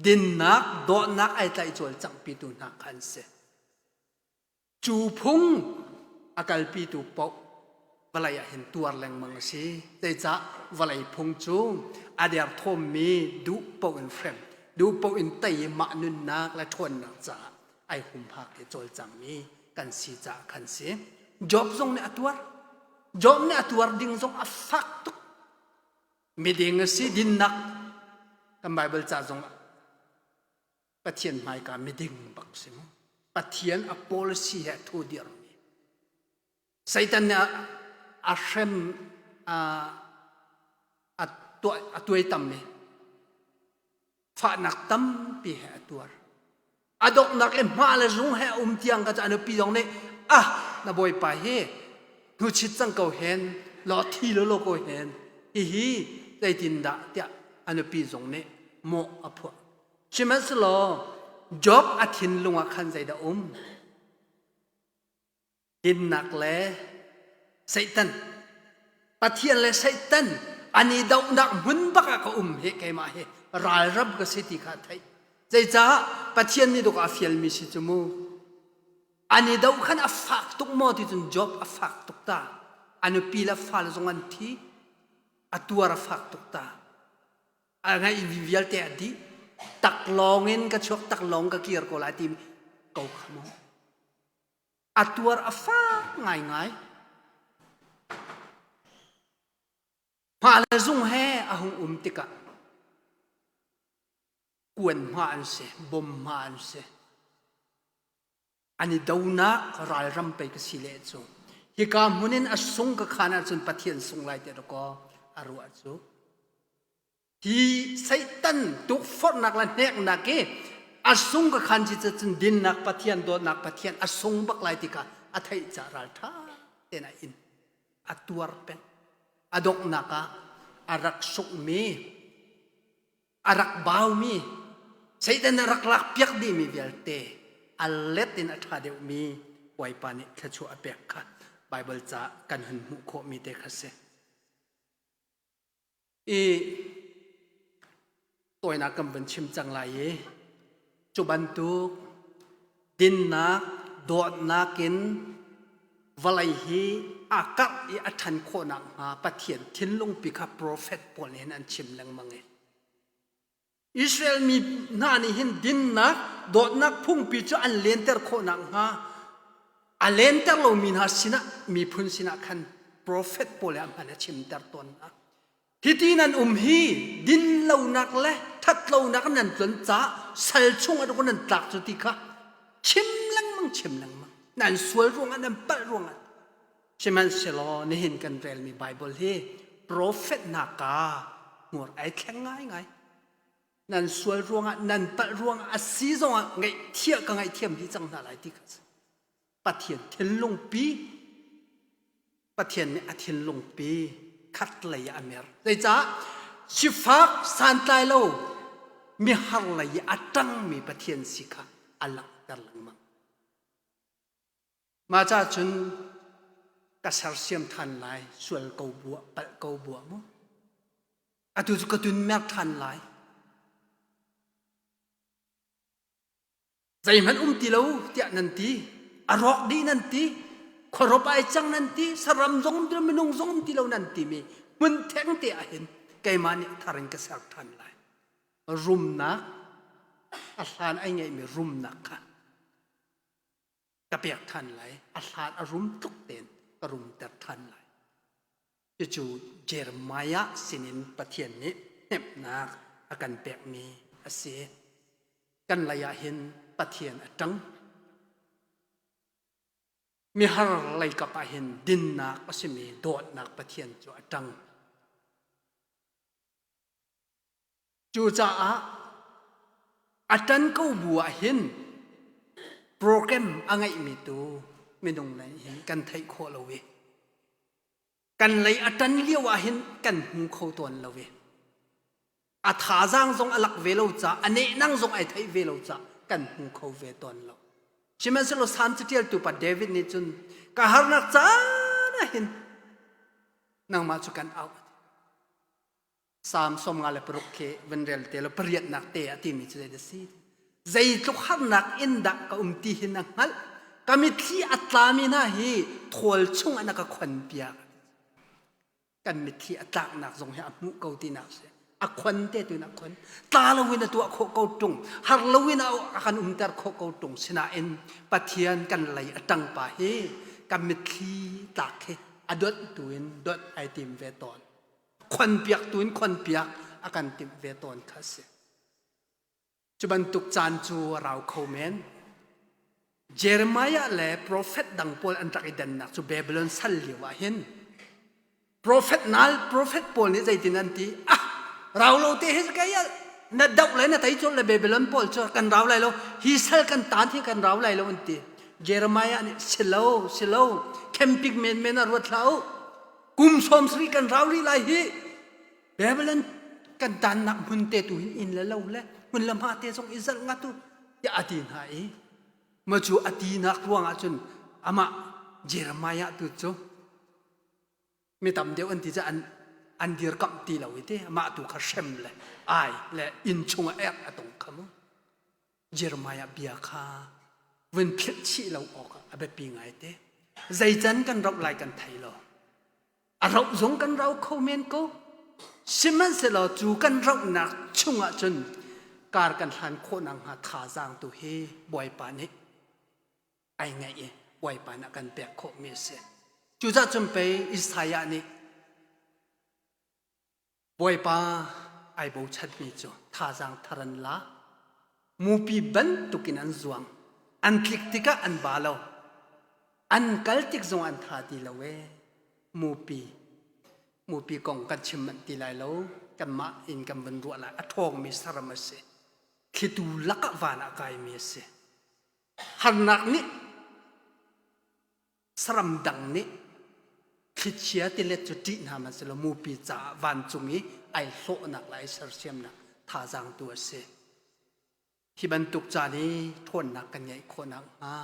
Dinnak, dawtnak ai tlaih cawlcanghpitu hna kha an si. Cu phung a kalpitu paoh vawlei ah hin tuar lengmang a si. Zeicah vawlei phung cu a derthawmmi duh paoh in hrem, duh paoh in tei i mah nunnak le ṭhawnnak caah ai humhak i cawlcangmi kan si caah khan si. Job zong nih a tuar. Job nih a tuar ding zong a fak tuk. Miding a si dinnak kan Bible ca zong ah Pathian hmaika miding bak si mu. Pathian a policy he thu dirmi. Satan nih a hrem a a tuaitammi fahnak tampi he a tuar. A donghnak i hma le zung he a um tiang ka cu a nupi zong nih ah na bawipa hi hnuchit cang ko hen law thi lo lo ko hen hihi zeitindah tiah a nupi zong nih mawh a phuah. Sihmanhsehlaw Job a thinlung ah khan zeidah um? Dinnak le Satan. Pathian le Satan an i dohnak hmun bak ah ka um hi keimah hi ralram ka si ti kha a theih. Zeicah Pathian nih duk a fialmi si cu mu. An i doh khan a fak tuk maw ti cun Job a fak tuk ta. A nupi le fale zong an thi. A tuar a fak tuk ta. A ngeih vialte a dih taklawng in ka chuak taklawng ka kir ko lai timi ko kha mu a tuar a fak ngaingai hma le zung he a hung um tikah kuan hma an si bom hma an si An i donak ralram pei ka si le cu. Hika hmun in a sung ka khan ahcun Pathian sung lai ti kaw a ruah cu. Hi Satan tukforhnak le hneknak i a sung ka khan ci cun dinnak Pathian dawtnak Pathian a sung bak lai ti kha a theih ca ralṭha tein a in a tuar peng. A donghnak ah a rak sungmi a rak baumi Satan a rak lakpiak dihmi vialte a let in a ṭha deuhmi Bawipa nih thluachuah a pek kha Baibal ca kan hun hmuh khawhmi te kha si. I tawinak kan vun chim cang lai i cu bantuk dinnak dawtnak in vawlei hi a karh i a ṭhan khawh nakhnga Pathian thinlungpi kha profet pawl nih hin an chim lengmang i Israel mi hna nih hin dinnak, dawtnak phungpi cu an lenter khawh nakhnga a lenter lomi hna sinah miphun sinah khan profet pawl he a hman a chimter tawn hna. Hiti nan um hi dinlonak le ṭhatlonak nan tlon caah sal chung ah nan tlak cu ti kha chim lengmang chim lengmang nan sual ruangah nan palh ruangah sihmanhsehlaw nihin kan relmi Bible hi profet hna ka hmur ai thleng ngaingai nan sual ruangah nan palh ruangah a si zongah ngaihthiah ka ngaihthiam dih cang hna lai ti kha Pathian thinlungpi Pathian nih a thinlungpi khat lei ah a mer. Zeicah sifak santlai lo mihar lei i a ṭangmi Pathian si kha a langhter lengmang. Mah ca cun ka sersiam ṭhan lai, sual ko buah, palh ko buah mu. Atu cu ka tunmer ṭhan lai. Zeihmanh um ti lo tiah nan ti. A rawk dih nan ti. Khuarop ai cang nan ti. Saram zong um ti lo, minung zong um ti lo nan timi hmun theng te ah hin keimah nih thar in ka ser ṭhan lai. Rumnak, a hlan ai ngeihmi rumnak kha ka pek ṭhan lai. A hlan a rum tluk tein ka rumter ṭhan lai. Cucu Jeremiah sinin Pathian nih hnemhnak a kan pekmi a si. Kan lei ah hin Pathian a ṭang. Mihar leikap ah hin dinnak a simi dawtnak Pathian cu a ṭang. Cucaah a ṭan ko bu ah hin program a ngeihmi tu minung lei hin kan theih khawh lo i kan lei a ṭan lio ah hin kan hmu kho tawn lo i a thazaang zong a lak ve lo ca a nehnang zong ai theih ve lo ca kan hmu kho ve tawn lo sihmanhsehlaw Salm caṭialtu pa David nih cun ka harnak caan ah hin nangmah cu kan auh Salm 56 khi van rel te lo pariatnak te a timi cu zei si zeitluk harnak in dah ka um ti hi na hngalh ka mitthli a tlami hna hi thawl chung ah na ka khon piak kan mitthli a tlaknak zong hi a hmuh ko tinak si a khon te tu in a khon tla loin a tuah khawh ko tung har loin a kan umter khawh ko tung sinain Pathian kan lei a ṭang pa hi kan mitthli tlak hi a donh tu in donh ai tim ve tawn khon piak tu in khon piak a kan timh ve tawn kha si Cu bantuk caan cu a rau kho men. Jeremiah le profet dang pawl an rak i dannak cu Babylon sal lio ah hin profet nal profet pawl nih zeitin an ti ah rau lo te hi kai na doh lai na tei cul le Babylon pawl cu kan rau lai lo hi sal kan tan hi kan rau lai lo an ti Jeremiah nih silo silo camping men men a ruat hlah u kum sawm sari kan rau rih lai hi Babylon kan tannak hmun te tu hin inn le lo le hmun le hma te zong i zalh ngat u tiah a ti hna i ma cu a tinak ruangah cun amah Jeremiah tu cu mi tam deuh an ti cu an an dirkamh ti lo i te amah tu kha hrem le ai le inn chungah ek a tong kha mu Jeremiah bia kha vun philh chih lo awk a biapi ngai te zei can kan rauh lai kan thei lo A rauh zong kan rau kho men ko. Sihmanhsehlaw cu kan rauhnak chungah cun kar kan hlan khawh nakhnga thazaang tu hi Bawipa nih ai ngeih i Bawipa nih a kan pek khawhmi a si. Cucah cun pei Isaiah nih Bawipa ai bochanmi cu thazaang thar an la. Mupi bantukin an zuang. An tlik tikah an ba lo. An kal tik zong an tha ti lo ee. Mupi. Mupi kong kan chim manh ti lai lo. Kanmah in kan van ruah lai. A ṭhawngmi saram a si. Thlitu lakah van ah kaimi a si. Harnak nih Saram dang nih thlichia tilet cu ṭih hna hmanhsehlaw mupi caah vancung i ai hlawhnak le ai sersiamnak thazaang tu a si. Hi bantuk caan i ṭhawnnak kan ngeih khawh nakhnga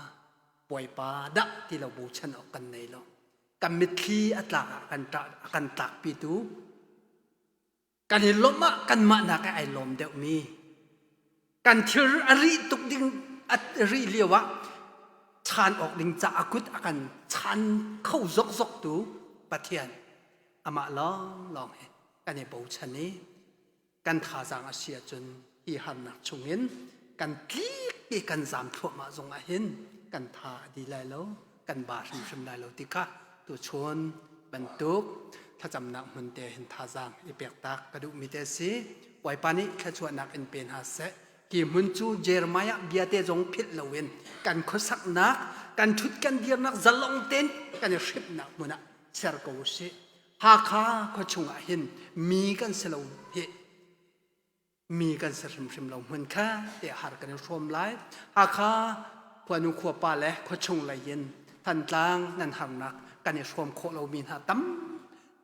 Bawipa dah ti lo bochan awk kan nei lo. Kan mitthli a tlak ah kan ṭah a kan tlakpitu kan i lawmh ah kanmah nak ai lawm deuhmi kan thil a rih tuk ding a rih lio ah. Chan awk ding ca a kut a kan chan kho zokzok tu Pathian amah lawnglawng hi kan i bochan i kan thazaang a si ahcun hi harnak chungin kan tlik ti kan zaam thluahmah zong ah hin kan tha a di lai lo kan ba hrimhrim lai lo ti kha tuchun bantuk thlacamnak hmun te hin thazaang i pek tak ka duhmi te si. Bawipa nih thluachuahnak in pe hna seh. Hi hmun cu Jeremiah bia te zong philh loin kan khuasaknak kan ṭhut kan dirnak zalong tein kan i hrimhnak hmun ah ser ko usih. Hakha khua chungah hin mi kan si lo hi mi kan si hrimhrim lo hmun kha te har kan i hrawm lai. Hakha khuanu khuapa le khuachung lei in Thantlang nan harnak kan i hrawm khawh lomi hna tam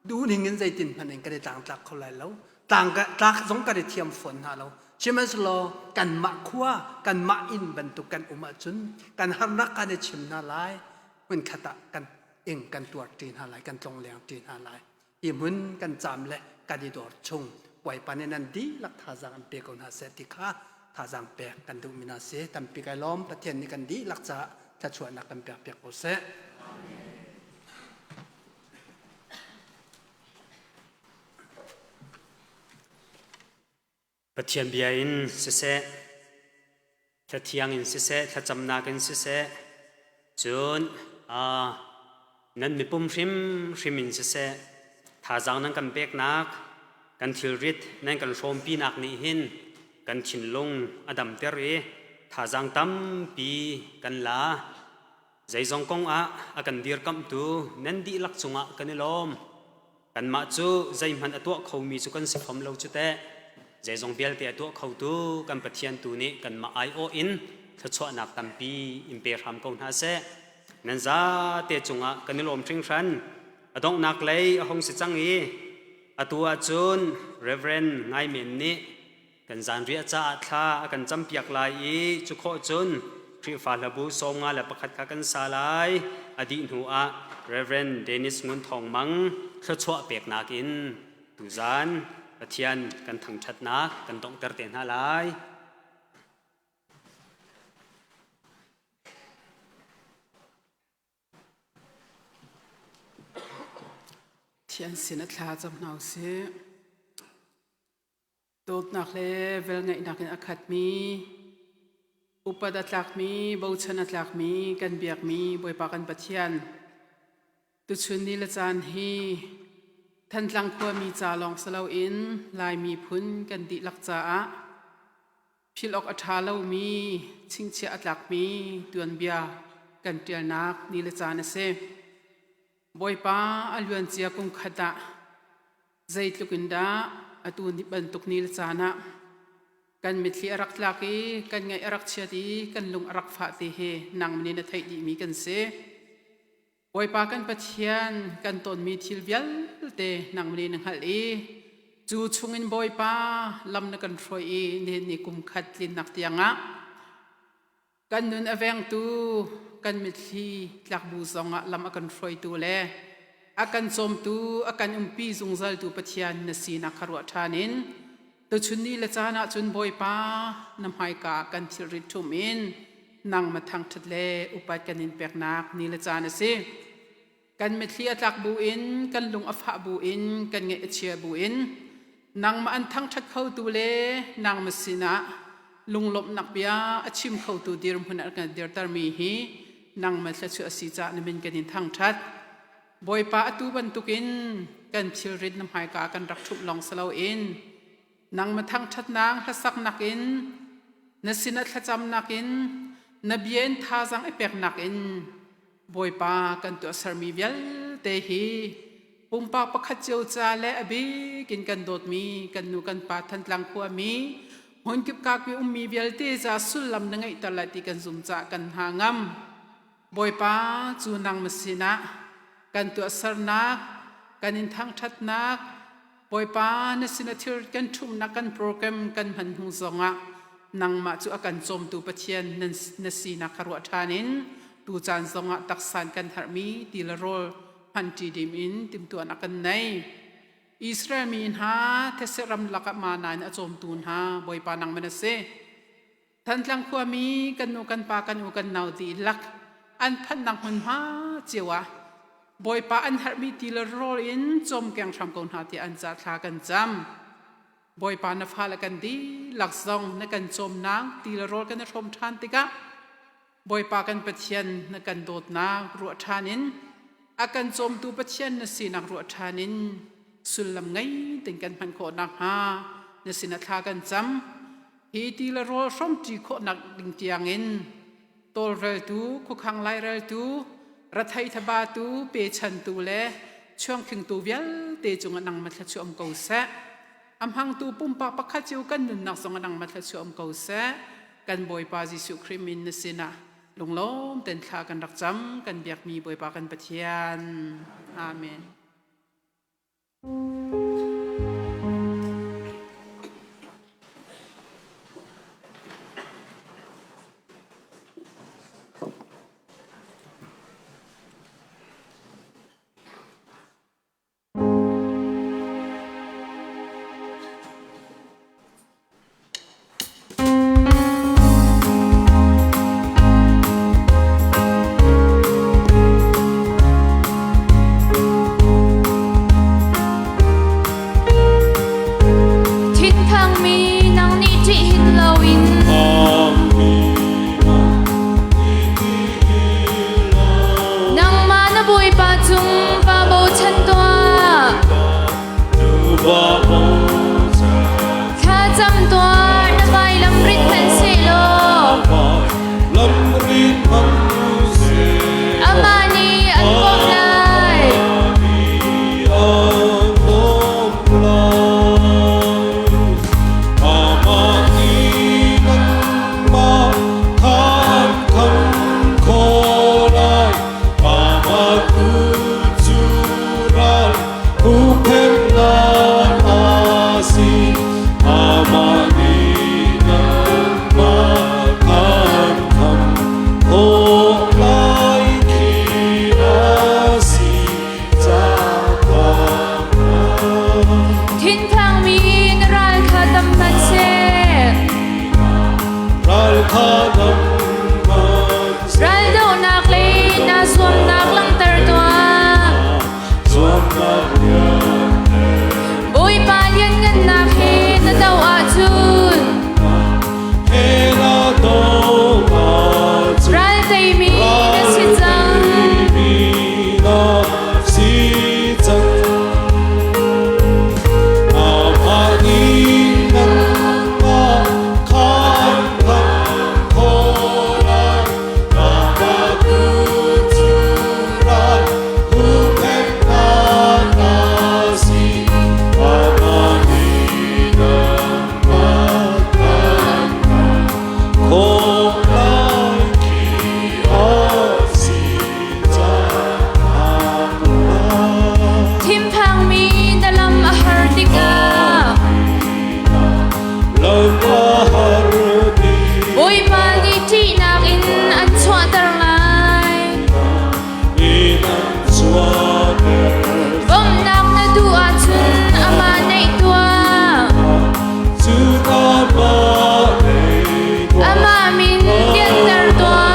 duhning in zeitin hmanh in kan i tlangtlak kho lai lo. Tlang tlak zong kan i thiam fawn hna lo. Sihmanhsehlaw kanmah khua kanmah inn bantuk kan um ahcun kan harnak kan i chim hna lai. Hmunkhat ah kan ing kan tuar ṭi hna lai, kan tlongleng ṭi hna lai. Hi hmun kan caam le kan i dor chung Bawipa nih nan dihlak thazaang an pe ko hna seh ti kha thazaang pek kan duhmi hna si. Tampi kai lawm. Pathian nih kan dihlak caah thluachuahnak kan pek piak ko seh. Pathian bia in siseh, thlathiang in siseh, thlacamnak in siseh, cun nan mipum hrimhrim in siseh, thazaang nan kan peknak, kan thilrit nan kan hrawmpinak nih hin kan thinlung a damter i thazaang tampi kan la. Zeizong kong ah a kan dirkamhtu nan dihlak cungah kan i lawm. Kanmah cu zeihmanh a tuah khomi cu kan si fom lo cu teh. Zeizong vialte a tuah khotu kan Pathian tu nih kanmah aiawh in thluachuahnak tampi in pe hram ko hna seh. Nan zate cungah kan i lawm hringhran. A donghnak lei a hung si cang i atu ahcun Reverend Ngai Men nih Kan zanriah caah thla a kan campiak lai i cu khawh cun Khrihfa hlabu 51 kha kan sa lai. A dih hnu ah Reverend Dennis Ngun Thawng Mang thluachuah peknak in tuzan Pathian kan thangṭhatnak kan donghter te hna lai. Thian sin a thla cam hna usih. Dawtnak le velngeihnak in a khatmi, upat a tlakmi, bochan a tlakmi, kan biakmi Bawipa kan Pathian. Tuchun ni le caan hi Thantlang khuami ca lawng si loin Lai miphun kan dihlak caah philh awk a ṭha lomi, chingchiah a tlakmi tuanbia kan ṭialnak ni le caan a si. Bawipa a luancia kum khat ah zeitluk in dah atu ni bantuk ni le caan ah kan mitthli a rak tlak i kan ngaih a rak chiat i kan lung a rak fah ti hi nang nih na theih dihmi kan si. Bawipa kan Pathian kan tonmi thil vialte nang nih na hngalh i cu chungin Bawipa lam na kan hruai i nihin ni kum khat tlinnak tiangah Kan nun a vengtu kan mitthli tlakbu zongah lam a kan hruaitu le a kan cawmtu a kan umpi zungzaltu Pathian na sinak kha ruah ṭhan in tuchun ni le caan ah cun Bawipa na hmaika ah kan thilrit ṭhum in nangmah thangṭhat le upat kan in peknak ni le caan a si. Kan mitthli a tlak buin, kan lung a fah buin, kan ngaih a chia buin, nangmah an thangṭhat khotu le nangmah sinah lunglawmhnak bia a chim khotu dirhmun ah kan dirtermi hi nangmah thluachuah a si caah na min kan in thangṭhat. Bawipa atu bantukin kan thilrit na hmaika kan rak ṭhumh lawng si loin nangmah thangṭhatnak hlasaknak in na sinah thlacamnak in na bia in thazaang i peknak in Bawipa kan tuahsermi vialte hi pumpak pakhat cio ca le a bik in kan dawtmi kan nu kan pa Thantlang khuami hmunkip kakpi ummi vialte ca sullam na ngeihter lai ti kan zum caah kan hna ngam. Bawipa cu nangmah sinah kan tuahsernak kan in thangṭhatnak Bawipa na sin a thil kan ṭhumhnak kan program kan hman hnu zongah nangmah cu a kan cawmtu Pathian na sinak kha ruah ṭhan in tucaan zongah taksan kan herhmi ti le rawl hmanṭi dim in timhtuahnak kan nei. Israel mi hna thetse ram lakah mana in a cawmtu hna Bawipa nangmah na si. Thantlang khuami kan nu kan pa kan u kan nau dihlak. An phanhnak hmunhma cio ah Bawipa an herhmi ti le rawl in cawmkeng hram ko hna tiah an ca thla kan cam. Bawipa na fale kan dihlak zong na kan cawmnak ti le rawl kan i hrawm ṭhan tikah Bawipa kan Pathian na kan dawtnak ruah ṭhan in a kan cawmtu Pathian na sinak ruah ṭhan in sullam ngei tein kan hman khawh nakhnga na sinah thla kan cam. Hi ti le rawl hrawmṭi khawhnak ding tiangin tawlreltu, khuakhang laireltu, rathei thabatu, pechantu le chuangkhingtu vialte cungah nangmah thluachuah um ko seh. A hmangtu pumpak pakhat cio kan nunnak zongah nangmah thluachuah um ko seh. Kan Bawipa Jesuh Khrih min na sinah lunglawm ten thla kan rak cam kan biakmi Bawipa kan Pathian. Amen. Thinphangmi nang nih ṭih hin loin Nangmah na Bawipa cung pa bochan tuah. Thlacam tuah, na vailam rit hmanhsehlaw amah nih an bawmh lai. Thinphangmi na ral kha tam hmanhseh. Raldohnak le naa zuamnak langhter tuah. Bawipa lianngannak he na doh ahcun ral teimi na si cang. Thinphangmi na lam a har tikah Bawipa nih ṭihnak in an chuahter lai. Bawmhnak na duh ahcun amah naih tuah. Amah min lianhter tuah.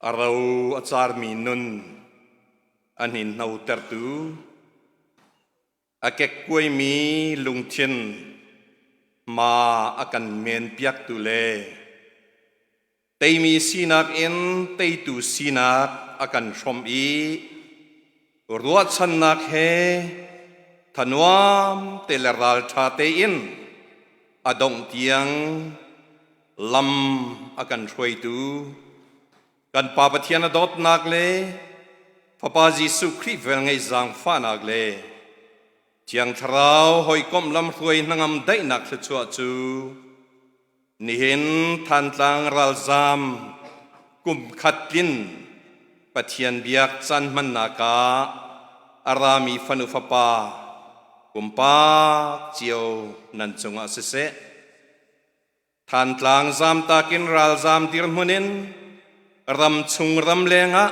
A ro a carmi nun an hninhnotertu, a kekkuaimi lungthin hma a kan menpiaktu le teimi sinak in teitu sinak a kan hrawmh i ruahchannak he thanuam te le ralṭha tein a dongh tiang lam a kan hruaitu kan Pa Pathian a dawtnak le Fapa Jesuh Khrih velngeih zaangfahnak le Thiang Thlarau hawikomh lamhruai hnangam daihnak thluachuah cu nihin Thantlang ralzaam kum khat tlin Pathian biak caan hmannak ah a rami fanu fapa pumpak cio nan cungah siseh, Thantlang zamtak in ralzam dirhmun in ramchung ramleng ah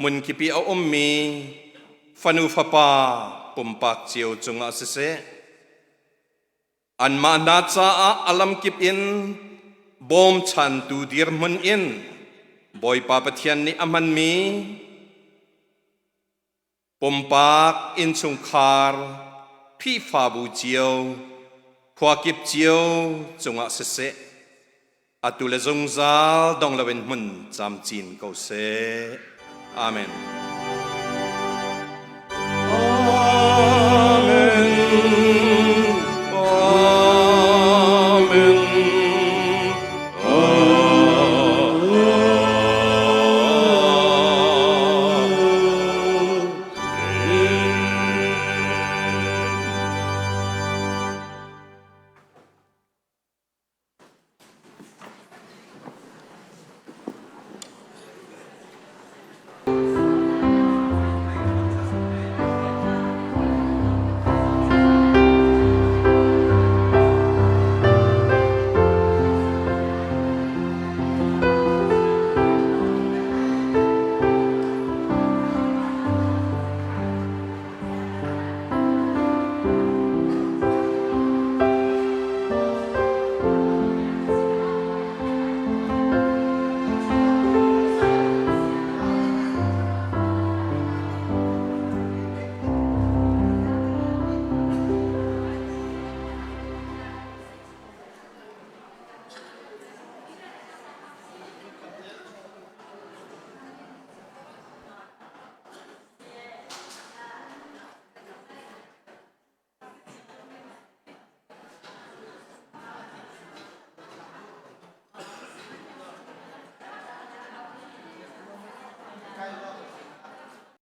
hmunkip i a ummi fanu fapa pumpak cio cungah siseh, anmah hna caah a lamkip in bawmchantu dirhmun in Bawipa Pathian nih a hmanmi Pumpak innchungkhar, Khrihfabu cio, khuakip cio cungah siseh, atu le zungzal dong loin hmun camcin ko seh. Amen.